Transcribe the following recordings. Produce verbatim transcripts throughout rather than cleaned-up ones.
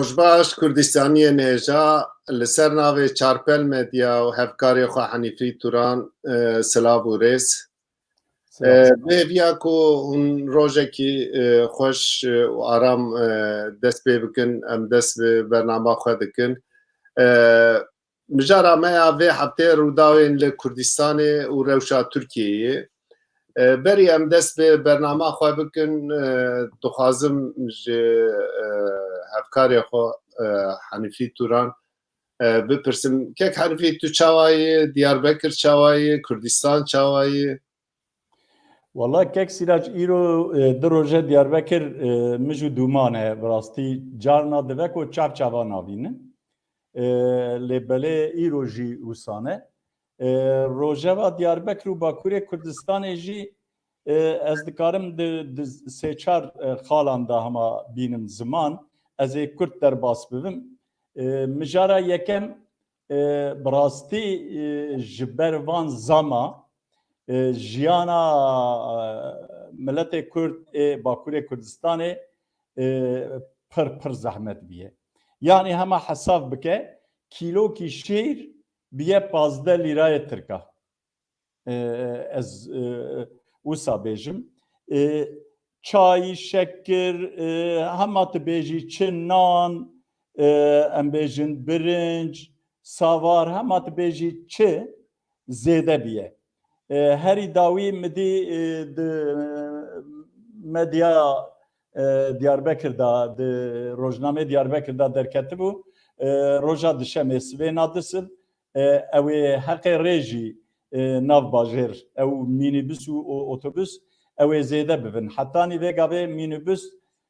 Rojbaş, Kurdistaniyên hêja, li ser navê Çarpel Medya û hevkarê xwe Henîfî Turan, e, silav û rêz. E, Silav. Bi hêviya ku hûn rojekî, e, xweş, e, û aram, e, dest pê bikin, em dest bi bernama xwe dikin. E, Mijara me ya vê hefteyê rûdawên li Kurdistanê û rewşa Tirkiyeyê. E, berî em dest bi bernama xwe bikin, e, dixwazim ji, e, hevkarê xwe, e, Henîfî Turan, e, bipirsim. Kek Henîfî, tu çawa yî? Diyarbekir çawa yî? Kurdistan çawa yî? Wala kek Sîrac, îro, e, du roje Diyarbekir, e, mij û dûman e, bi rastî carna dive ku çav çava navînin. E, lê belê îro jî wisa ne. E, rojeva Diyarbekir û Bakurê Kurdistanê jî, e, ez dikarim di, di sê çar, e, xalan de hema bînim ziman. Ez ê kurt derbas bibim. E, mijara yekem, e, bi rastî, e, ji ber van zama, e, jiyana, e, miletê Kurd ê Bakurê Kurdistanê, e, pir, pir zehmet biye. Yanî hema hesab bike, kîlokî şîr biye pazdeh lîrayê Tirka. E, ez, e, wisa bêjim. E, çay, şekir, e, hema tu bêjî çi, nan, e, em bêjin birinc, savar, hema tu bêjî çi, zêde biye. E, herî dawî min dî, e, di medya, e, Diyarbekir de, di rojnamê Diyarbekir de derketibû, e, roja dişemê, sibêna du sib, e, ew ê heqê rê jî, e, nav bajêr, ew mînîbus û o-, otobus, ew ê zêde bibin. Hetanî vê gavê mînîbus,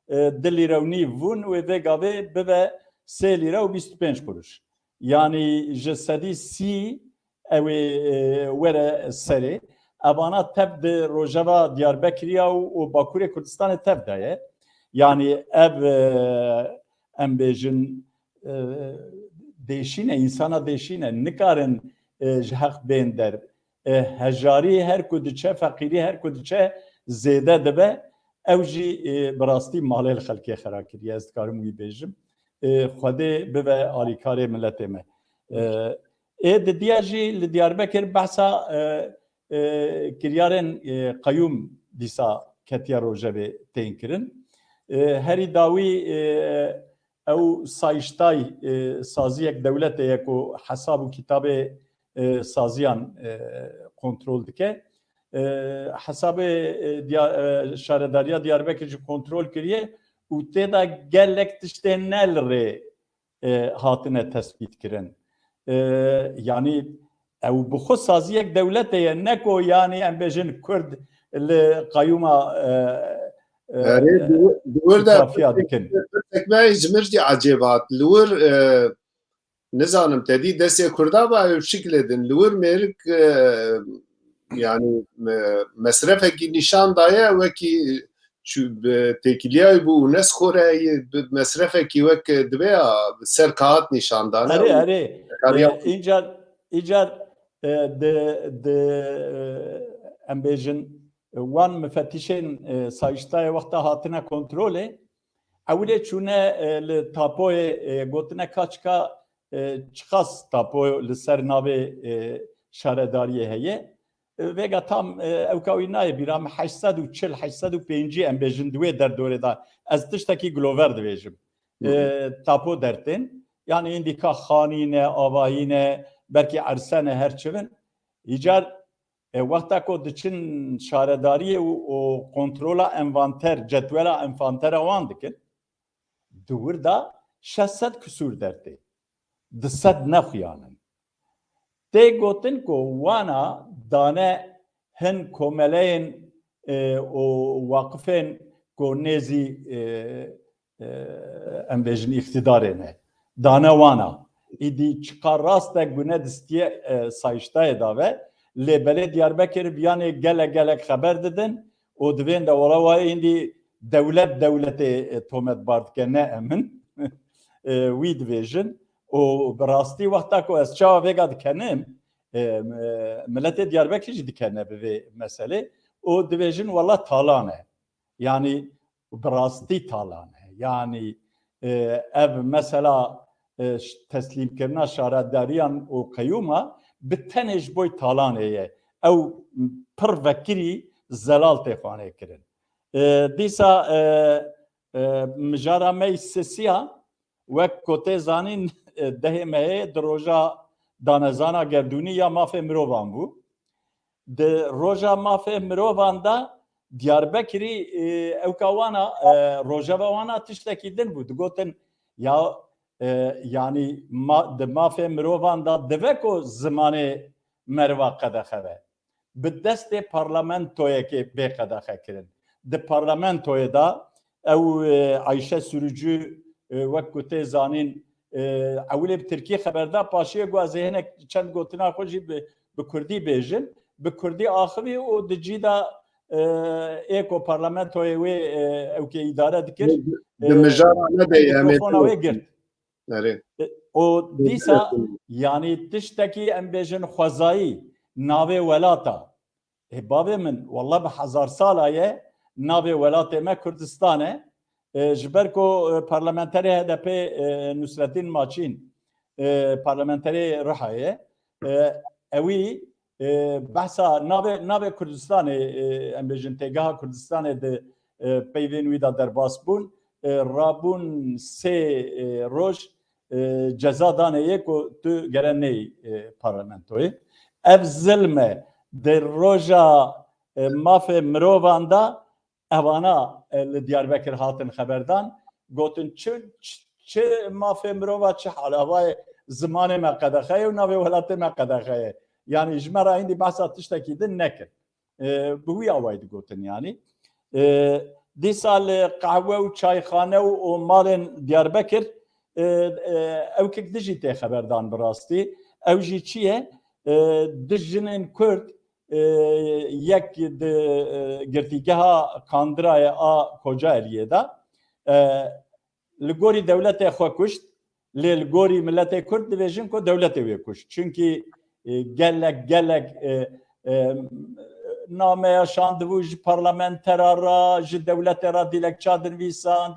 e, du lîre û nîv bûn, wê vê gavê bibe sê lîre û bîst û pênc quruş. Yanî ji sedî sî ew ê, e, were serê. Evana tev di rojeva Diyarbekirî ya û, û Bakurê Kurdistanê tev de ye. Yanî ev, e, em bêjin, e, dêşîne, însana dêşîne, nikarin, e, ji heq bên der. E, hejarî her ku diçe, feqîrî her ku diçe zêde dibe, ew jî, e, bi rastî malê li xelkê xera kiriye, ez dikarim wî bêjim. E, Xwedê bibe alîkarê miletê me. E, ê didiya jî li Diyarbekir behsa, e, e, kiryarên, e, qeyûm dîsa ketiye rojevê tên kirin. E, herî dawî, e, ew Sayıştay, e, saziyek dewletê ye ku hesab û kitabê, e, saziyan, e, kontrol dike. E, hesabê, e, Diya-, e, Şaredariya Diyarbekir jî kontrol kiriye û tê de gelek tiştên ne li rê, e, hatine tespît kirin. E, yanî ew bi xwe saziyek dewletê ye, ne ku yanî em bêjin Kurd li qeyûma, e, e, Erê, di wir, di wir de îtirafiya dikin. Pirsek me ji mir jî ecêb hat. Li wir, e, nizanim, te dî destê Kurda ba ew şikilê din. Li wir mêrik, e, yanî, e, mesrefekî nîşan daye, wekî çû bi têkiliya wî bû UNESCO re, bi mesrefekî wek dibe ya ser kaxit nîşan dane Erê, û erê. Kariya E, încar, încar, e, di, di, e, em bêjin, e, wan mifetîşên, e, Sayıştayê wexta hatine kontrolê, ewilê çûne, e, li tapoyê, e, gotine ka çika, e, çiqas tapo li ser navê, e, şaredariyê heye. E, vêga tam, e, ewka wî nayê bîra min, heşt sed û çil, heşt sed û pêncî em bêjin di wê derdorê de. Ez tiştekî gilover dibêjim. Hı hı. E, tapo dertên. Yanî îndî ka xanî ne, avahî ne, belkî erse ne, her çi bin. Îcar, e, wexta ku diçin şaredariyê û, û kontrola envanter, cetwela envantera wan dikin, di wir de şeş sed kusûr dertê. Du sed nexuyanin. Tê gotin ku wana dane hin komeleyên, e, û waqifên ku nêzî, e, e, em bêjin îqtîdarê ne. Dane wana. Îdî çiqa rast e gune distiye, e, Sayıştayê dave. Lê belê Diyarbekir viyanê gelek gelek xeber didin û divên de wala wayê îndî dewlet dewletê, e, tometbar dike, ne emin. E, wî dibêjin. Û bi rastî wexta ku ez çawa vêga dikenim, e, e, miletê Diyarbekir jî dikene bi vê meselê û dibêjin wela talan e. Yanî bi rastî talan e. Yanî, e, ev mesela, e, ş-, teslîmkirina şaredariyan û qeyûma bi tenê ji boy talanê ye. Ew pir vekirî zelal tê xwanê kirin. E, dîsa, e, e, mijara me yî sisiya, wek ku tê zanîn, e, dehê mehê di roja danezana gerdûnî ya mafê mirovan bû. Di roja mafê mirovan de Diyarbekirî, e, ewka wana, e, rojeva wana tiştekî din bû. Digotin, ya, e, yanî ma-, di mafê mirovan de dive ku zimanê meriva qedexe be. Bi destê parlamentoyekê bê qedexe kirin. Di parlamentoyê de ew, e, Ayşe Sürücü, e, wek ku tê zanîn, e, ewilê bi tirkî xeber da, paşiyê got, ez ê hinek çend gotina xwe jî bi, bi kurdî bêjim. Bi kurdî axivî û di cî de, e, ê ku parlamentoyê wê, e, ewkê îdare dikir, Di, e, di mijara nedeyê em ê mikrofona wê girt. Erê. E, û dîsa, yanî tiştekî em bêjin xwezayî navê welata. Ê bavê min, wallah bi hezar sala ye navê welatê me Kurdistan e. E, ji ber ku, e, parlamenterê H D P, e, Nusretîn Maçîn, e, parlamenterê Rihayê, e, ewî, e, behsa navê, navê Kurdistanê, e, em bêjin têgeha Kurdistanê di, e, peyvên wî de derbas bûn. E, rabûn sê, e, roj, e, ceza danê yê ku tu gere neyê, e, parlamentoyê. Ev zilm e. Di roja, e, mafê mirovan de evana, e, li Diyarbekir hatin xeberdan. Gotin çi, çi, çi mafê mirova çi hal e. Havayê zimanê me qedexe ye û navê welatê me qedexe ye. Yanî ji me re hindî behsa tiştekî din nekir. E, bi wî awayî digotin yanî. E, dîsa li qehwe û çayxane û, û malên Diyarbekir, e, e, ewkek dijî tê xeberdan bi rastî. Ew jî çi ye? E, du jinên Kurd, e, yek di, e, girtîgeha Kandirayê a Kocaeliyê de, e, li gorî dewletê xwe kuşt, lê li gorî miletê Kurd dibêjin ku dewletê wê kuşt. Çunkî, e, gelek, gelek, e, e, nameya şandibû ji parlamentera re, ji dewletê re dilekça dinivîsand,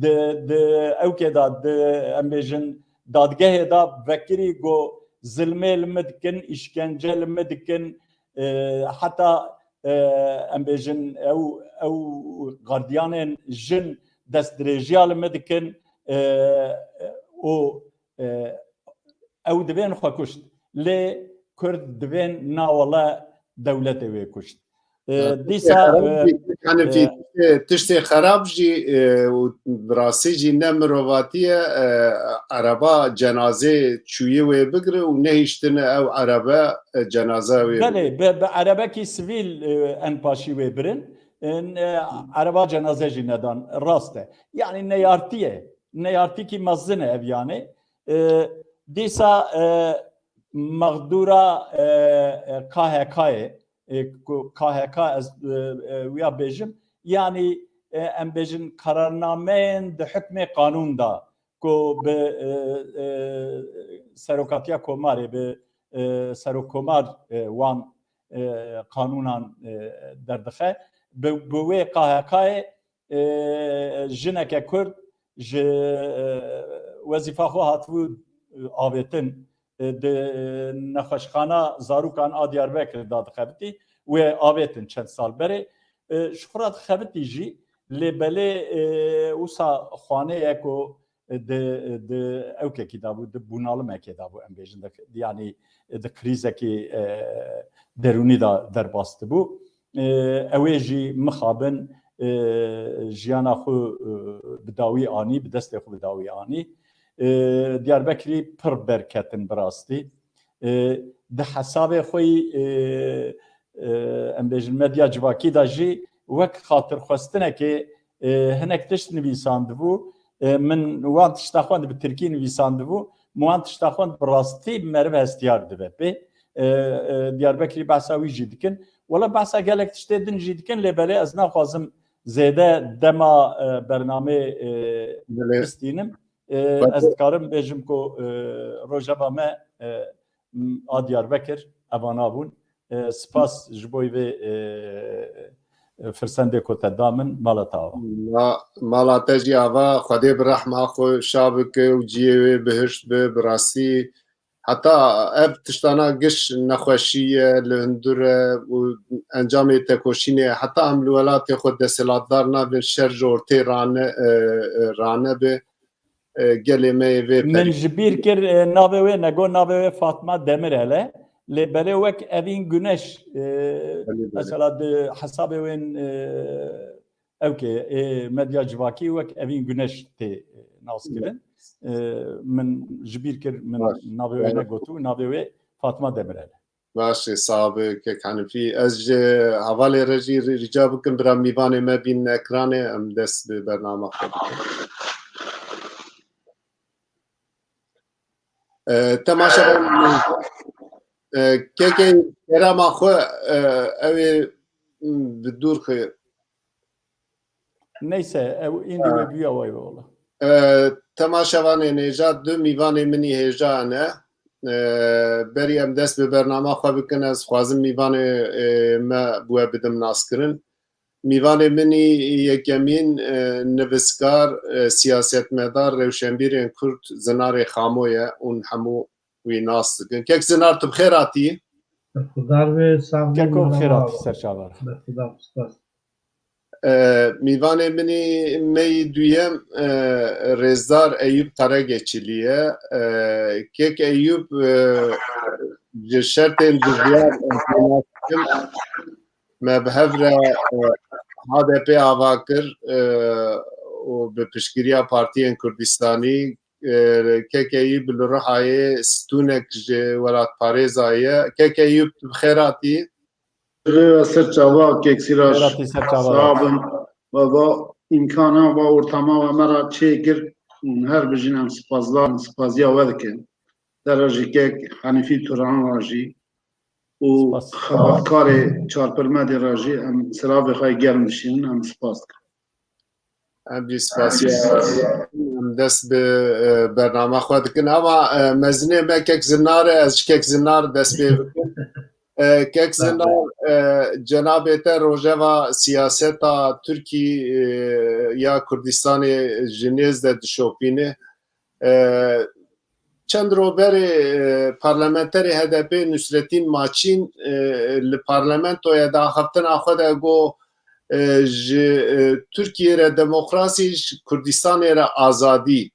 di, di ewkê de, di, em bêjin, dadgehê de vekirî ku zilmê li min dikin, îşkence li min dikin, e, heta, e, em bêjin, ew, ew gardiyanên jin destdirêjiya li min dikin, e, û, e, ew divên xwe kuşt. Lê Kurd divên na wele dewletê wê kuşt. E, Ya, dîsa, tiştê xerab e, jî, yani, e, tiştê, tiştê xerab jî, e, û bi rastî jî ne mirovatî ye, e, ereba cenazê çûyê wê bigire û nehiştine ew erebe, e, cenaza wê Belê, bi, bi erebekî sivîl, e, en paşî wê birin. E, n-, e, ereba cenaze jî nedan, rast e. Yani neyartî ye. Neyartîkî mezin e ev yani. E, dîsa, e, mexdûra, e, e, K H K'yê, e, ku K H K ez, e, e, wiya bêjim, yanî, e, em bêjin kararnameyên di hukmê qanûn de ku bi, e, e, serokatiya komarê, bi, e, serokkomar, e, wan, e, qanûnan, e, derdixe. Bi, bi wê K H K'yê, e, jineke Kurd ji, e, wezîfa xwe hatibû, e, avêtin, e, di nexweşxana zarûkan a Diyarbekir dadixebitî, wê avêtin çend sal berê. E, ji xwe re dixebitî jî, lê belê, e, wisa xwanê ye ku di, di ewkekî de bû, di bûnalimekê de bû, em bêjin, di, yanî di krîzekî, e, derûnî de derbas dibû. E, ew ê jî mixabin, e, jiyana xwe, e, bi dawî anî, bi destê xwe bi dawî anî. E, Diyarbekirî pir berketin bi rastî. E, di hesabê xwe yî, e, e, em bêjin medya civakî de jî wek xatirxwestinekê, e, hinek tişt nivîsandibû. E, min wan tişta xwe bi tirkî nivîsandibû. Min wan tişta xwe bi rastî meriv hestiyar dibe pê. E, e, Diyarbekirî behsa wî jî dikin. Wela behsa gelek tiştê din jî dikin, lê belê ez naxwazim zêde dema, e, bernamê, e, Belê. bistînim. E, Belê. ez dikarim bêjim ku, e, rojeva me, e, a Diyarbekir evana bûn. E, spas ji bo vê, e, e, firsendê ku te da min, mala te ava. Ma-, mala te jî ava, Xwedê bi rehma xwe şa bike û ciyê wê bihişt be, bi rastî heta ev tiştana giş nexweşî ye, li hundir e û encamê tekoşînê ye. Heta em li welatê xwe desthilatdar nabin, şer ji ortê rane, e, e, ranebe. E, gelê me yê vê Min perî. Ji bîr kir, e, navê wê, nego, navê wê Fatma Demirel e. Lê berê wek Evîn Güneş, e, Belê, belê. Mesela di hesabê wên, e, ew ke, e, medya civakî wek Evîn Güneş tê, e, naskirin. E, min ji bîr kir, min Baş. navê wê negot û navê wê Fatma Demirel e. Baş e, sağ be kek Hanifî. Ez ji hevalê re jî ri-, rica bikim bira mîvanê me bînin ekranê, em dest bi bernama xwe bikin. E, temaşevan, e, kekê kerema xwe, e, ew ê, m, bi dûr xwe. Neyse, ew îndî wê bûya way wala. E, temaşevanên hêja, du mîvanê min î hêja ne. E, berî em dest bi bernama xwe bikin, ez xwazim mîvanê, e, me bi we bidim naskirin. Mîvanê min î yekemîn, e, nivîskar, e, siyasetmedar, rewşenbîrên Kurd Zinarê Xamo ye û hemû wî nas dikin. Kek Zinar, tu bi xêr hatî? Berxudar be, sax be. Keko merhaba. Xêr hatî ser çavan. Berxudar, spas. E, mîvanê min î me yî duyem, e, rêzdar Eyûp Karageçilî ye. E, kek Eyûp, e, ji şertên dijiyar ez pê nas dikim. Me bi hev re, e, H D P ava kir, e, û bi piştgiriya partiyên Kurdistanî, e, kek Eyûp li Rihayê stûnek ji welatparêza ye. Kek Eyûp, tu bi xêr hatî? Rêya ser çava kek Sîraş. Xêr hatî ser çava. Sağ bin. Baba, îmkana va ortama ve me ra çêkir. Her bijîn em spasdar, spasiya we dikin. Te re jî kek Hanîfî Turan re jî û Spas. xebatkarê Çarpirmedê re jî em silavê xwe germ dişînin, em spas dikin. Em jî spasiya em dest bi, e, bernama xwe dikin. Ama, e, mezinê me kek Zinar e, ez ji kek Zinar dest pê bikim. E, kek Zinar, e, cenabê te rojeva siyaseta Tirkî, e, ya Kurdistanê ji nêz de dişopîne. E, çend roj berê, e, parlamenterê H D P Nusretîn Maçîn, e, li parlamentoya de axaftina xwe de got, e, ji, e, Tirkiyê re demokrasî, ji Kurdistanê re azadî.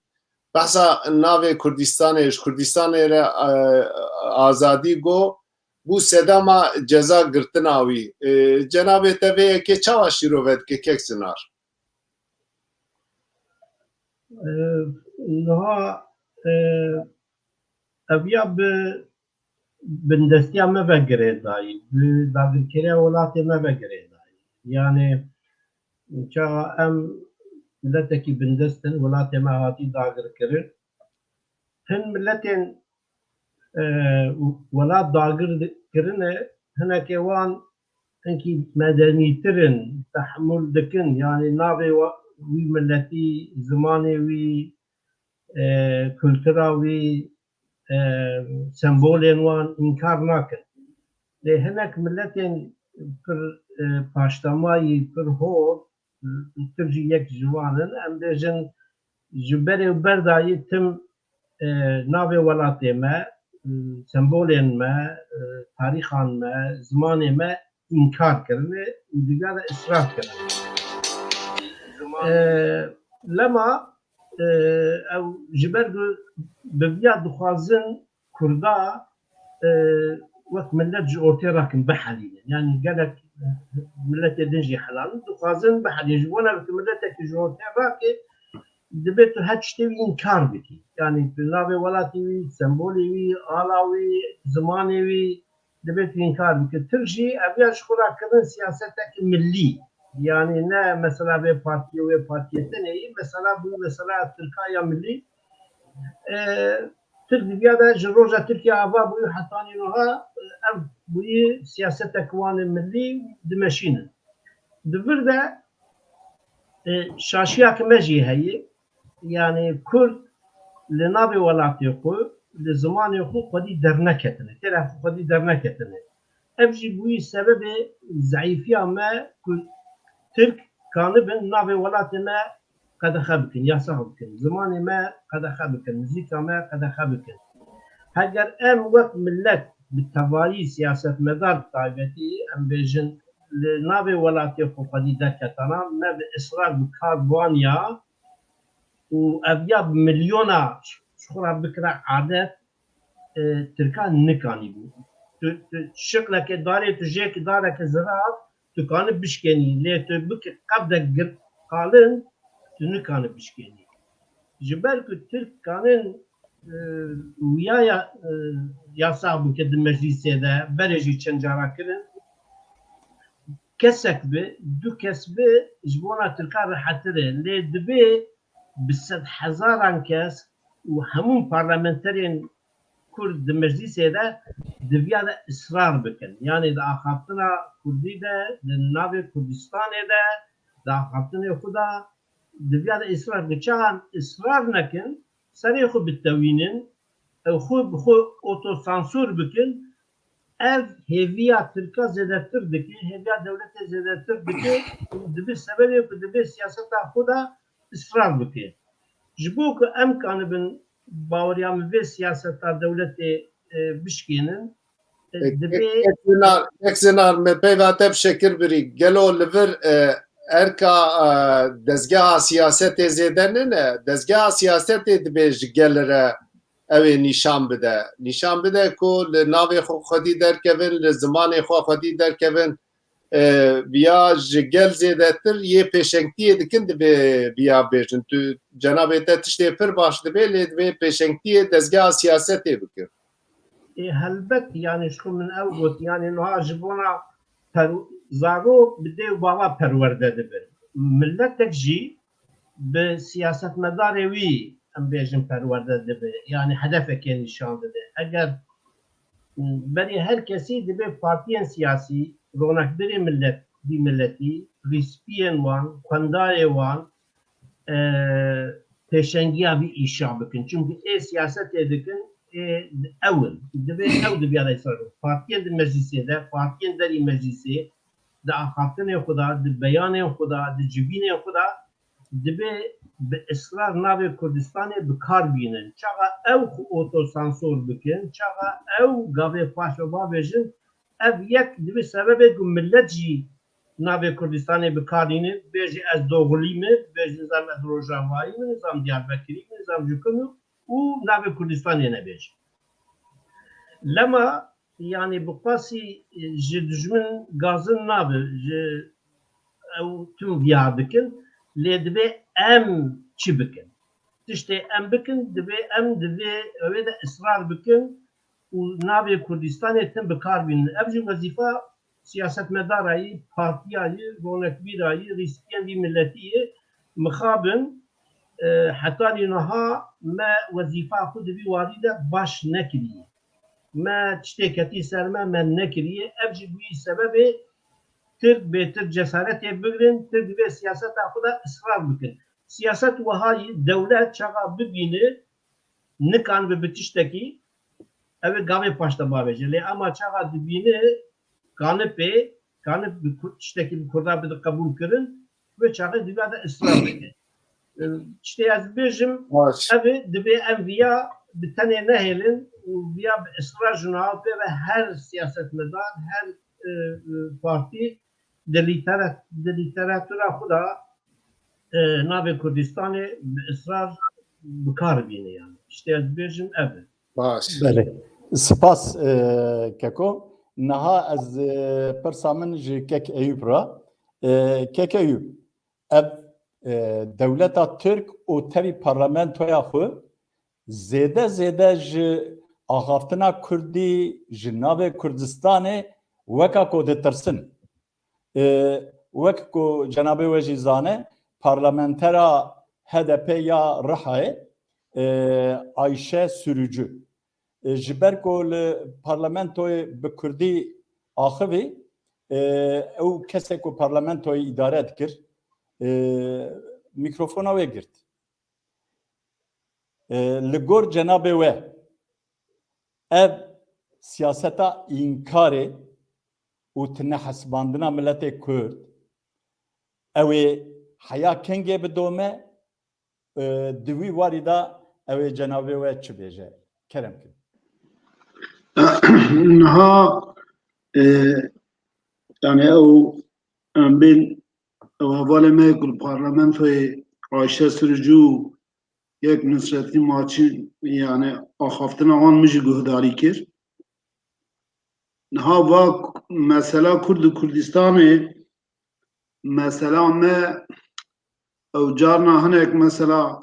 Behsa navê Kurdistanê, ji Kurdistanê re, e, azadî got, bû sedema ceza girtina wî. E, cenabê te vê yekê çawa şîrove dike kek Zinar? E, niha, e, ev ya bi bindestiya me ve girêdayî, bi dagirkeriya welatê me ve girêdayî. Yani, çaxa em miletekî bindest in, welatê me hatî dagirkirin. Hin miletên, e, welat dagir di-, kirine, hinekê wan hinkî medenîtir in, tehemûl dikin, yani navê wa-, wî miletî, zimanê wî, e, kultura wî, e, sembolên wan înkar nakin. Lê hinek miletên pir, e, paştemayî, pir hor, e, tir jî yek ji wan in. Em bêjin, ji berê û berdayî tim, e, navê welatê me, e, sembolên me, e, tarîxan me, zimanê me înkar kirine û diviya de israf kirine. E, lema, e, ew ji ber ku bi viya dixwazin Kurda, e, wek milet ji ortê rakin, bihelînin. Yani gelek, e, miletê din jî helalin, dixwazin bihelînin. Ji bona ku miletekî ji ortê rake, dibe tu her tiştê wî înkar bikî. Yani tu navê welatê wî, sembolê wî, ala wî, zimanê wî, dibe tu înkar bikî. Tirk jî ev ya ji xwe ra kirin siyasetek millî. Yani ne mesela vê partiyê, wê partiyê tenê yî, mesela bû mesela Tirka ya millî. E, Tirk diviya de ji roja Tirkiye ava bûyî hetanî niha, e, ev bûyî siyasetek wan ê millî dimeşînin. Di vir de, e, şaşiyek me jî heye. Yani Kurd li navê welatê xwe, li zimanê xwe xwedî derneketine. Têra xwe xwedî derneketine. Ev jî bûyî sebebê zeîfiya me ku Tirk kanibin navê welatê me qedexe bikin, yasax bikin. Zimanê me qedexe bikin, muzîka me qedexe bikin. Heger em wek millet bi tevayî siyasetmedar bi taybetî, em bêjin, li navê welatê xwe xwedî derketana, me bi israr bi kar baniya û ev ya bi milyona ji xwe re bikira adet, e, Tirkan nikanîbû. Tu, tu şiqleke darê, tu jêkî dareke zirar, tu kanî bişkênî, lê tu bikî qebdek gir qalin, tu nikanî bişkênî. Ji ber ku Tirk kanin, e, wiya ya, e, yasax bike di meclîsê de, berê jî çend cara kirin, kesek bi, du kes bi, ji bona Tirkan rehetir e. Lê divê bi sedhezaran kes û hemû parlamenterên Kurd di meclîsê de diviya de israr bikin. Yanî di axaftina Kurdî de, di navê Kurdistanê de, di axaftinê xwe de diviya de israr bikin. Çaxan israr nekin, serê xwe bitewînin, ew xwe bi xwe otosansûr bikin, ev hêviya Tirka zêdetir dike, hêviya dewletê zêdetir dike û dibe sebebê ku dibe siyaseta xwe de israr bike. Ji bo ku em kanibin baweriya min vê siyaseta dewletê, e, bişkênin, e, Peki, dibe Kek Zinar, Kek Zinar, me peyva te bi şekir birî. Gelo li vir, e, erka, e, dezgeha siyasetê zêde nine? Dezgeha siyasetê dibe ji gel re ew ê nîşan bide. Nîşan bide ku li navê xwe xwedî derkevin, li zimanê xwe xwedî derkevin. E, viya ji gel zêdetir yê pêşengtiyê dikin, divê viya bêjin. Tu, cenabê te tiştê pir baş dibê, lê divê pêşengtiyê dezgeha siyasetê bikin. Ê, helbet, yanî ji xwe min ew got, yanî niha ji bona per-, zarok bi dê û bava perwerde dibe. Miletek jî bi siyasetmedarê wî, em bêjin, perwerde dibe, yanî hedefekê nîşan dide. Eger, m, berê her kesî dibe partiyên siyasî, ronakbirê milet, vî miletî, rîspiyên wan, xwendayê wan, e, pêşengiya vî îşa bikin. Çimkî ê siyasetê dikin, ê ew in. Divê ew dibiya rêsar bin. Partiyên di meclîsê de, partiyên derî meclîsê, di axaftinê xwe de, di beyanên xwe de, di civînên xwe de, divê bi israr navê Kurdistanê bi kar bînin. Çaxa ew xwe otosansor bikin, çaxa ew gavê paş ve bavêjin, ev yek divê sebebê ku millet jî navê Kurdistanê bi kar nîne, bêje ez Doxulî me, bêje nizam ez Rojavayî me, nizam Diyarbekirî me, nizam ji ku me û navê Kurdistanê nebêje. Lema, yanî bi qasî, e, ji dijmin gazin nabe, ji ew tim viya dikin, lê divê em çi bikin? Tiştê em bikin, divê em divê ewê de israr bikin û navê Kurdistanê tim bi kar bînin. Ev jî wezîfa siyasetmedarayî, partiyayî, ronekbîrayî, rîspiyên vî miletî ye. Mixabin, e, hetanî niha me wezîfa xwe di vî warî de baş nekiriye. Me tiştê ketî ser me, me nekiriye. Ev jî bûyî sebebê Tirk bêtir cesaretê bigrin, Tirk divê siyaseta xwe de israr bikin. Siyaset wiha yî, dewlet çaxa bibîne, nikan bi, bi tiştekî, ew ê gavê paş de bavêje. Lê ema çaxa dibîne, kanipê, kanip bi Kur-, tiştekî bi Kurda bide qebûl kirin, wê çaxê diviya de israr bike. E, tiştê ez bêjim, Baş. Ev ê, divê em viya bi tenê nehêlin û viya bi israr ji niha pê ve her siyasetmedar, her, e, e, partî di lîtera-, di lîteratura xwe de, e, navê Kurdistanê bi israr bi kar bîne yani. Tiştê ez bêjim ev e. Baş. Belê. Spas, e, Keko. Niha ez, e, pirsa min ji Kek Eyûp re. E, Kek Eyûp, ev, e, dewleta Tirk û tevî parlamentoya xwe zêde zêde ji axaftina Kurdî, ji navê Kurdistanê weka ku ditirsin. E, wek ku cenabê we jî zane, parlamentera H D P ya Rihayê, e, Ayşe Sürücü, e, ji ber ku li parlamentoyê bi Kurdî axivî, e, ew kesek ku parlamentoyê îdare dikir, e, mîkrofona wê girt. E, li gor cenabê we, ev siyaseta înkarê û tinehesibandina miletê Kurd, Ew ê heya kengê bidome, e, di wî warî de ew ê cenabê we çi bêje? Kerem kin. Niha, e, yani ew, em bên, ew hevalê me ku li parlamentoyê Ayşe Sürücü û yek Nusretî Maçîn, yani axaftina wan min jî guhdarî kir. Niha va mesela Kurd û Kurdistanê, mesela me ew carna hinek mesela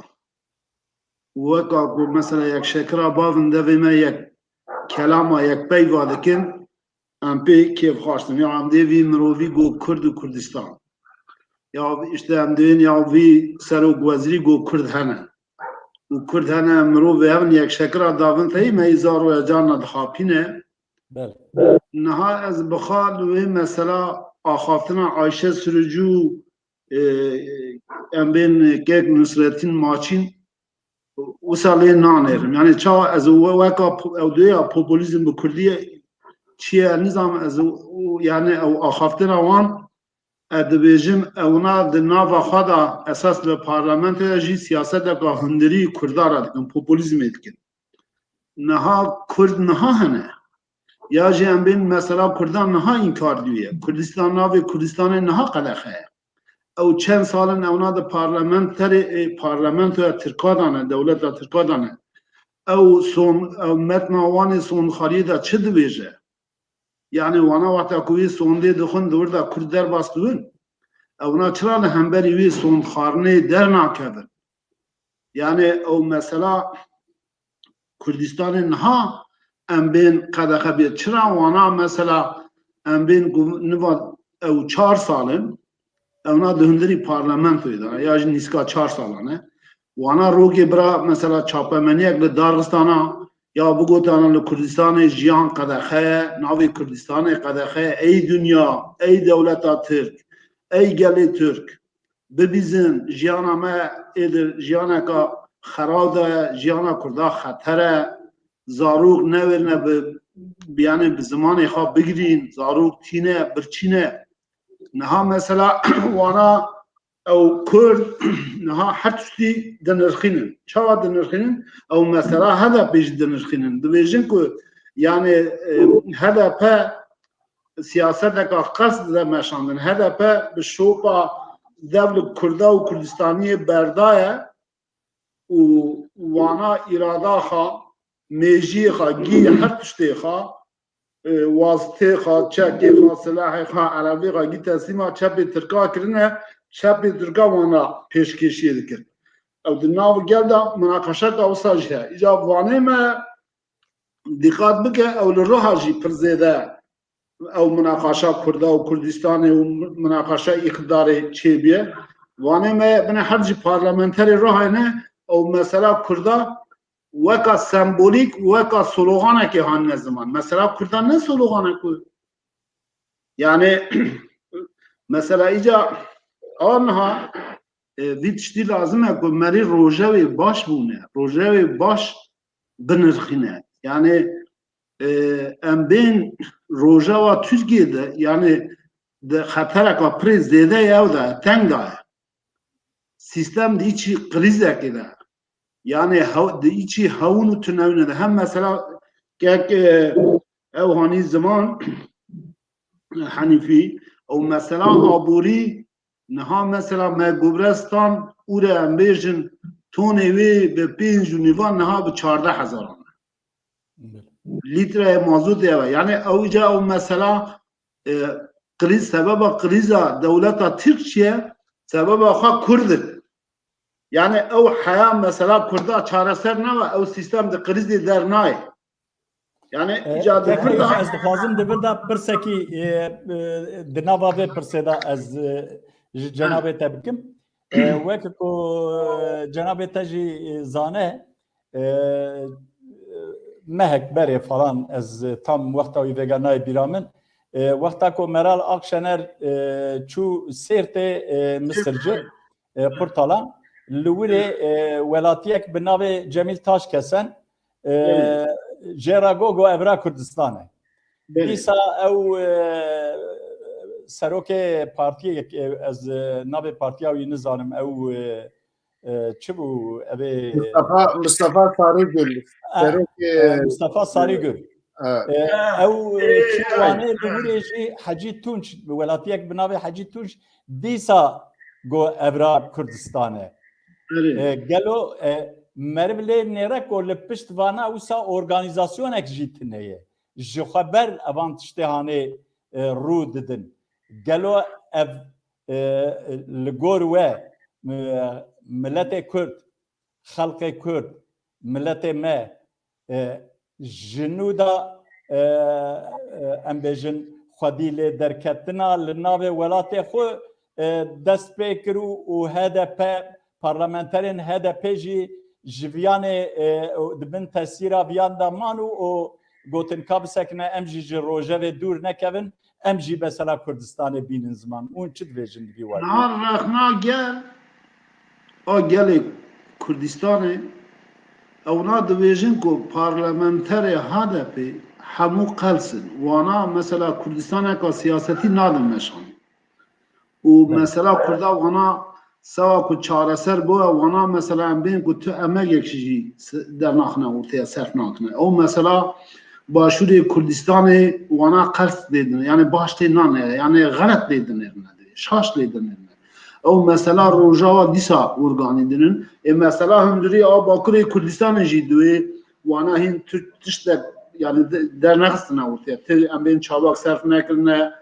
weka ku mesela yek şekira bavin devê me yek kelama yek peyva dikin, em pê kêf xwaştin. Ya em dê vî mirovî go Kurd û Kurdistan. Ya işte em dêin ya vî serok wezîrî go Kurd hene. Û Kurd hene, mirov vê hev in yek şekira davin teyî me îzar û carna dixapîne. Belê. Niha ez bi xwe li wê mesela axaftina Ayşe Sürücü û, e, em bên kek Nusretîn Maçîn wisa lê nanêrim. Yani çawa ez we-, weka po-, ew dê ya populîzm bi Kurdî çi ye, nizam ez û, yani ew axaftina wan, ez dibêjim, ewna di nava xwe de esas li parlamentoya jî siyaseteka hundirî Kurda re dikin, populîzmê dikin. Niha Kurd niha hene. Ya jî em bên mesela Kurdan niha înkar dûye. Kurdistan navê Kurdistanê niha qedexe ye. Ew çend sal in ewna di parlamenterê, e, parlamentoya Tirka de ne, dewleta Tirka de ne. Ew son, ew metna wan ê sonxariyê de çi dibêje? Yani wana wexta ku wî sondê dixwin di wir de Kurd derbas dibin. Ewna çira li hemberî wî sondxarinê dernakevin? Yani ew mesela Kurdistanê niha em bên qedexe bê. Çira wana mesela em bên ku niva ew çar sal in, ewna di hundirî parlamentoyê de ya jî nîska çar salan e. Wana rokê bira mesela çapemeniyek li Darxistana ya bigotana li Kurdistanê jiyan qedexe ye, navê Kurdistanê qedexe ye, ey dinya, ey dewleta Tirk, ey gelê Tirk, bibîzin, jiyana me ê di jiyaneka xeraw de ye, jiyana Kurda xeter e, zarok newêrine bi, bi, yani bi zimanê xwe bigirîn, zarok tîne, birçî ne. Niha mesela wana ew Kurd niha her tiştî dinirxînin. Çawa dinirxînin? Ew mesela H D P jî dinirxînin. Dibêjin ku yani, e, H D P siyaseteka qesd de meşandin. H D P bi şopa dev li Kurda û Kurdistaniyê berdaye û wana îrada xwe, mêjiyê xwe, gî her tiştê xwe, e, wastê xwe, çekê xwe, silahê xwe, erebê xwe gî teslîma çepê Tirka kirine, çepê Tirka wana pêşkêşiyê dikir. Ew di nav gel de minaqeşeka wisa jî heye. Îca vanê me dîqat bike, ew li Roha jî pir zêde ew minaqaşa Kurda û Kurdistanê û minaqaşa îqtidarê çêbûye. Vanê me bine her jî parlamenterê Rohayê ne ew mesela Kurda weka sembolîk, weka sologanekê hanine ziman. Mesela Kurda ne sologanek e. Yani mesela îca a niha, e, vî tiştî lazim e ku merî rojevê baş bûne, rojevê baş binirxîne. Yani, e, em bên rojeva Tirkiyê de, yani di xetereka pirê zêde ye ew de, teng de ye. Sîstem di içî krîzekê de. Yani hew-, di içî hewin û tunewine de. Hem mesela kek, e, ew hanî ziman Henîfî, ew mesela aborî, niha mesela me gobrestan û re em bêjin tonê wê bi pênc û nîvan niha bi çardeh hezaran e. Lîtreyê mazotê ev e. Yani ew îca ew mesela, e, krîz, sebeba krîza dewleta Tirkiye sebeba xwe Kurd in. Yani ew heya mesela Kurda çareser nebe, ew sîstem di krîzê dernayê. Yani E, îca di kek vir de Heyfa, ez dixwazim di vir de pirsekî, e, e, di nava vê pirsê de ez, e, ji cenabê te bikim. E, wek ku, e, cenabê te jî, e, zane, e, mehek berê falan ez, e, tam wexta wî vêga nayê bîra min. E, wexta ku Meral Akşener, e, çû Sêrtê, e, Misirci, e, Qurtalan, li wirê, e, welatiyek bi navê Cemîl Taşkesen, e, Evet. jê re got, got, ev ra Kurdistan e. Evet. Dîsa ew, e, serokê partiyê, e, ez, e, navê partiya wî nizanim, ew, e, e, çi bû? Ev ê Mustafa, Mustafa Sarıgül. Ah, Serokê e, Mustafa Sarıgül. Evet. E, ew, e, çû Wanê, li Hûrê jî Hecî Tunç, welatiyek bi navê Hecî Tunç, dîsa got ev ra Kurdistan e. Erê. E, gelo, e, meriv lê nêre ku li pişt vana wisa organîzasyonek jî tune ye. Ji xwe ber evan tiştê hanê, e, rû didin. Gelo ev, e, li gor we, e, miletê Kurd, xelkê Kurd, miletê me, e, ji nû de, e, e, em bêjin, xwedî lê derketina li navê welatê xwe, e, dest pê kir û, û H D P, parlamenterên H D P jî ji viyanê, e, di bin tesîra viyan de man û, û gotin ka bisekine, em jî ji rojevê dûr nekevin, em jî mesela Kurdistanê bînin ziman. Hûn çi dibêjin di vî warî? Niha rexna gel a gelê Kurdistanê, ewna dibêjin ku parlamenterê H D P hemû qels in. Wana mesela Kurdistaneka siyasetî nadin meşan. Û Evet. mesela Kurda wana sewa ku çareser bû, wana mesela em bên ku tu emegek jî se-, dernaxine ortaya, serf nakine. Ew mesela Başûrê Kurdistanê wana qels tê din, yani baş tê nane, yani xelet tê dinêrine, şaş tê dinêrine. Ew mesela Rojava dîsa organî dinin. Ê mesela hundirî a Bakurê Kurdistanê jî duê wana hîn tu tiştek, yani de-, dernexistine ortaya. Tu em bên çavak serf nekirine,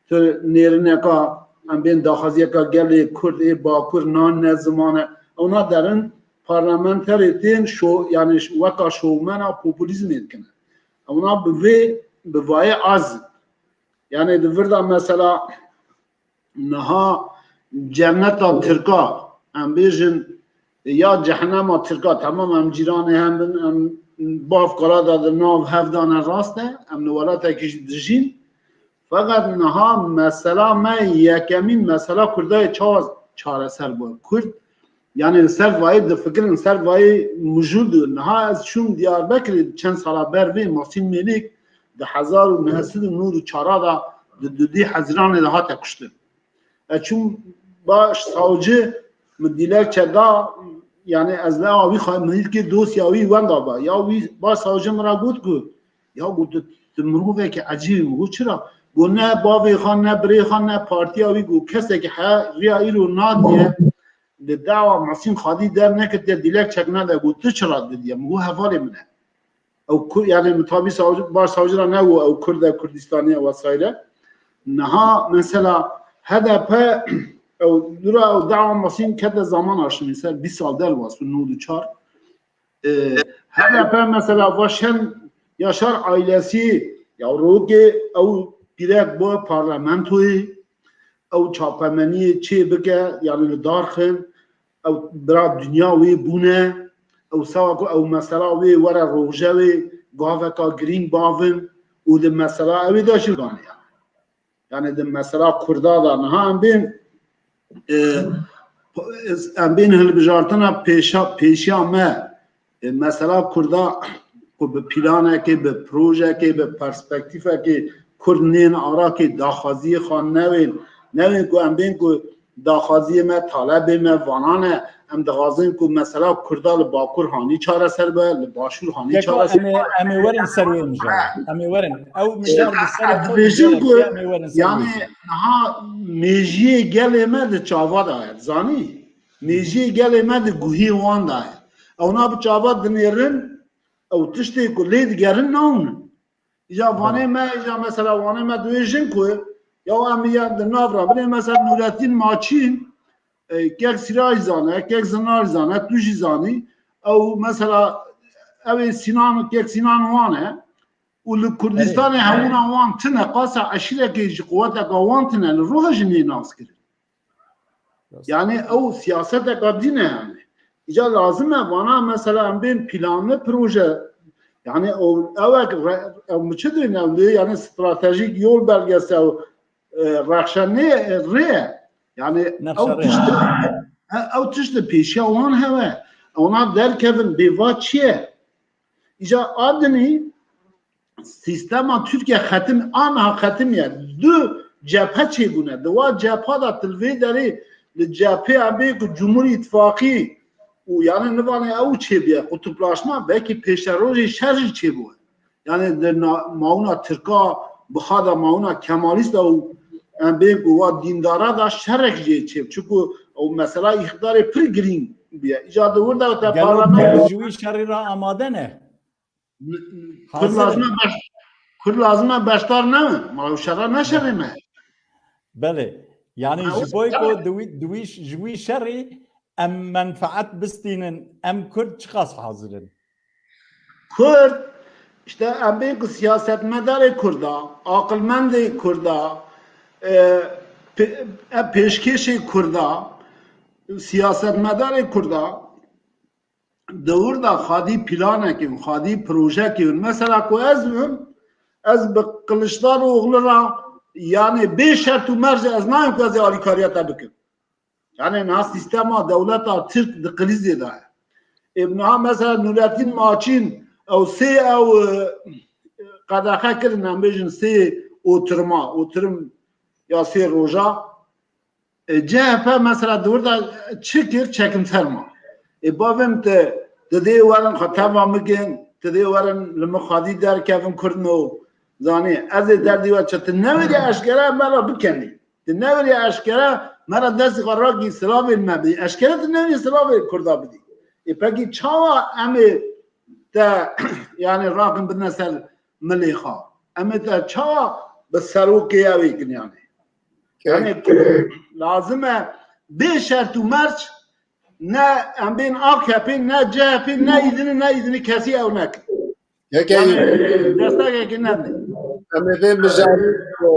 tu nêrineka, em bên daxwaziyeka gelê Kurd ê Bakur nan ne zimane. Ewna derin parlamenterê tên şo, yani weka şovmena populîzmê dikine. Ewna bi vê, bi vayê az. Yani di vir de mesela niha cenneta Tirka, em bêjin ya cehenema Tirka, tamam em cîranê hem bin, em bav qala de di nav hev de ne rast e, em li welatekî jî dijîn. Feqet niha mesela me yekemîn mesela Kurdayê çawa çareser bû. Kurd, yani li ser vayê difikirin, li ser vayê mijûl dibin. Niha ez çûm Diyarbekirê çend sala ber vê, Masîn Mêlik di hezar û neh sed û nod û çar de di dudî Hezîranê de hate kuştin. Ez çûm baş savcı min dilekçe da, yani ez ne wî xwe, min ilkê dosya wî wenda ba. Ya wî baş savcı min ra got ku, ya got tu, tu mirovekî ecîb î. Min got çira? Got ne bavê xwe, ne birê xwe, ne partiya wî, got kesekî he riya îro nadiye, li dawa Masîn Xadî derneketiye, dilekçek nede, got tu çira didiye? Min got hevalê min e. Ew Kur-, yani min tabî savcı, baş savcı ra negot ew Kurd e, Kurdistanî ye vesaire. Niha H D P ew dura ew dawa Masîn kete zaman aşinî ser bîst sal der was û nod û çar. E, H D P mesela va şen Yaşar ailesi ya rokê ew direkt bo parlamentoyê ew çapemeniyê çê bike, yani li dar xin, ew bira dinya wê bûne, ew sewa ku ew mesela wê were rojevê gaveka girîng bavin û di mesela ew ê de jî dane yani. Yani di mesela Kurda da niha em bên, e, em bên hilbijartina pêşa, pêşiya me, e, mesela Kurda ku bi planekê, bi projekê, bi perspektîfekê Kurd nên arakê daxwaziyê xwe newên, newên ku em bên ku daxwaziyê me, talebê me vana ne, em dixwazin ku mesela Kurda li Bakur hanî çareser be, li Başûr hanî Keko, çareser em ê, em ê werin ser wê mijar. Em ê werin. Ew mijar bi ser dibêjin ku em ê werin ser yani wê. Niha mêjiyê gelê me di çava de ye, zanî? Mêjiyê gelê me di guhê wan de ye. Ewna bi çava dinêrin, ew tiştê ku lê digerin nawnin. Îja vanê me, îja mesela wanê me dibêjin ku ya em ya di nav re binê mesela Nurettin Maçîn, e, kek Siraj zane, kek Zinar zane, tu jî zanî. Ew mesela ew ê Sinan, kek Sinan wan e. Û li Kurdistanê hewna wan tine, qasa eşîrekê ji quweteka wan tine, li rû jî nê nas kirin. Yani ew siyaseteka din e yani. Îca lazim e vana mesela em bên planlı proje, yani ew, ew ek re-, ew mi çi dibên ew lê yani stratejik yol belgesi ew, e, rexşe nê, e, rê. Yani Nexşe ew rê. tişt, e, ew tişt pêşiya wan hewe. Ona derkevin bê va çi ye? Îca adinî sistema Tirkiye xetim, aniha xetim ye. Du cephe çêbûne. Di wa cepha de tu li vê derê li cephê em bê ku Cumhur Îttifaqî û yani nivanê ew çêbûye, qutuplaşma belkî pêşerojê şer jî çêbûye. Yani di na-, mauna Tirka bi xwe de mauna Kemalîst de û em bê ku wa dîndara da şerek jê çêb. Çiku ew mesela îqtidarê pir girîng bûye. Îca di wir de te Gelo parlament Kurd ji wî şerî re amade ne? Kurd Hazir lazim e in. beş-, Kurd lazim e beşdar ne? Ma ew şerra ne şerê me? Belê. Yani Ha, ji o bo şerra. ku di wî, di wî, ji wî şerî em menfaet bistînin, em Kurd çiqas hazir in? Kurd, işte em bên ku siyasetmedarê Kurda, aqilmendê Kurda, e, pe-, e, pêşkêşê Kurda, siyasetmedarê Kurda, di wir de xwedî planekê, xwedî projeekê. Mesela ku ez bim, ez bi Kiliçdaroglu re, yani bê şert û merc ez nayêm ku ez ê alîkariya te bikim. Yani niha sîstema dewleta Tirk di krîzê de ye. Ê niha mesela Nurettin Maçîn ew sê ew, e, qedexe kirin, em bêjin sê oturuma, oturum ya sê roja. E, C H P mesela di wir de çi kir, çekimser ma. Ê bavê min, te, tu dê werin xwe teva min kin, tu dê werin li min xwedî derkevin Kurdno. Zanî, ez ê derdî we çi, tu newêrî eşkere me re bikenî. Tu newêrî eşkere me re destî xwe rakî silavên me bidî. Eşkere tu newêrî silavê Kurda bidî. Ê pekî çawa em ê te, yani rakin bidine ser milê xwe? Em ê te çawa bi serokê ew ê kin yani? Yani lazim e bê şert û merc ne em bên A K P, ne C H P, ne îdini, ne îdini kesî ew nekin. Yekê Yani destekekê nedin. Em ê vê mijarê, e,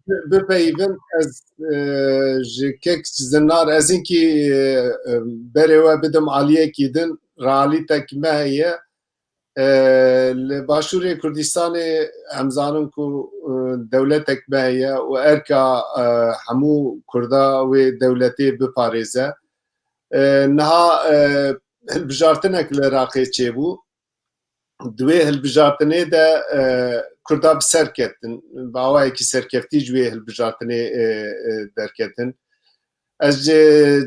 bi-, bipeyivin. Ez, e, ji kek Zinar, ez hinkî, e, e, berê we bidim aliyekî din, realîtek me heye. E, li Başûrê Kurdistanê em zanin ku, e, dewletek me heye û erka, e, hemû Kurda wê dewletê biparêze. E, niha, e, hilbijartinek li Iraqê çêbû. Di wê hilbijartinê de, e, Kurda bi ser ketin. Bi awayekî serkeftî ji wê hilbijartinê, e, e, derketin. Ez ji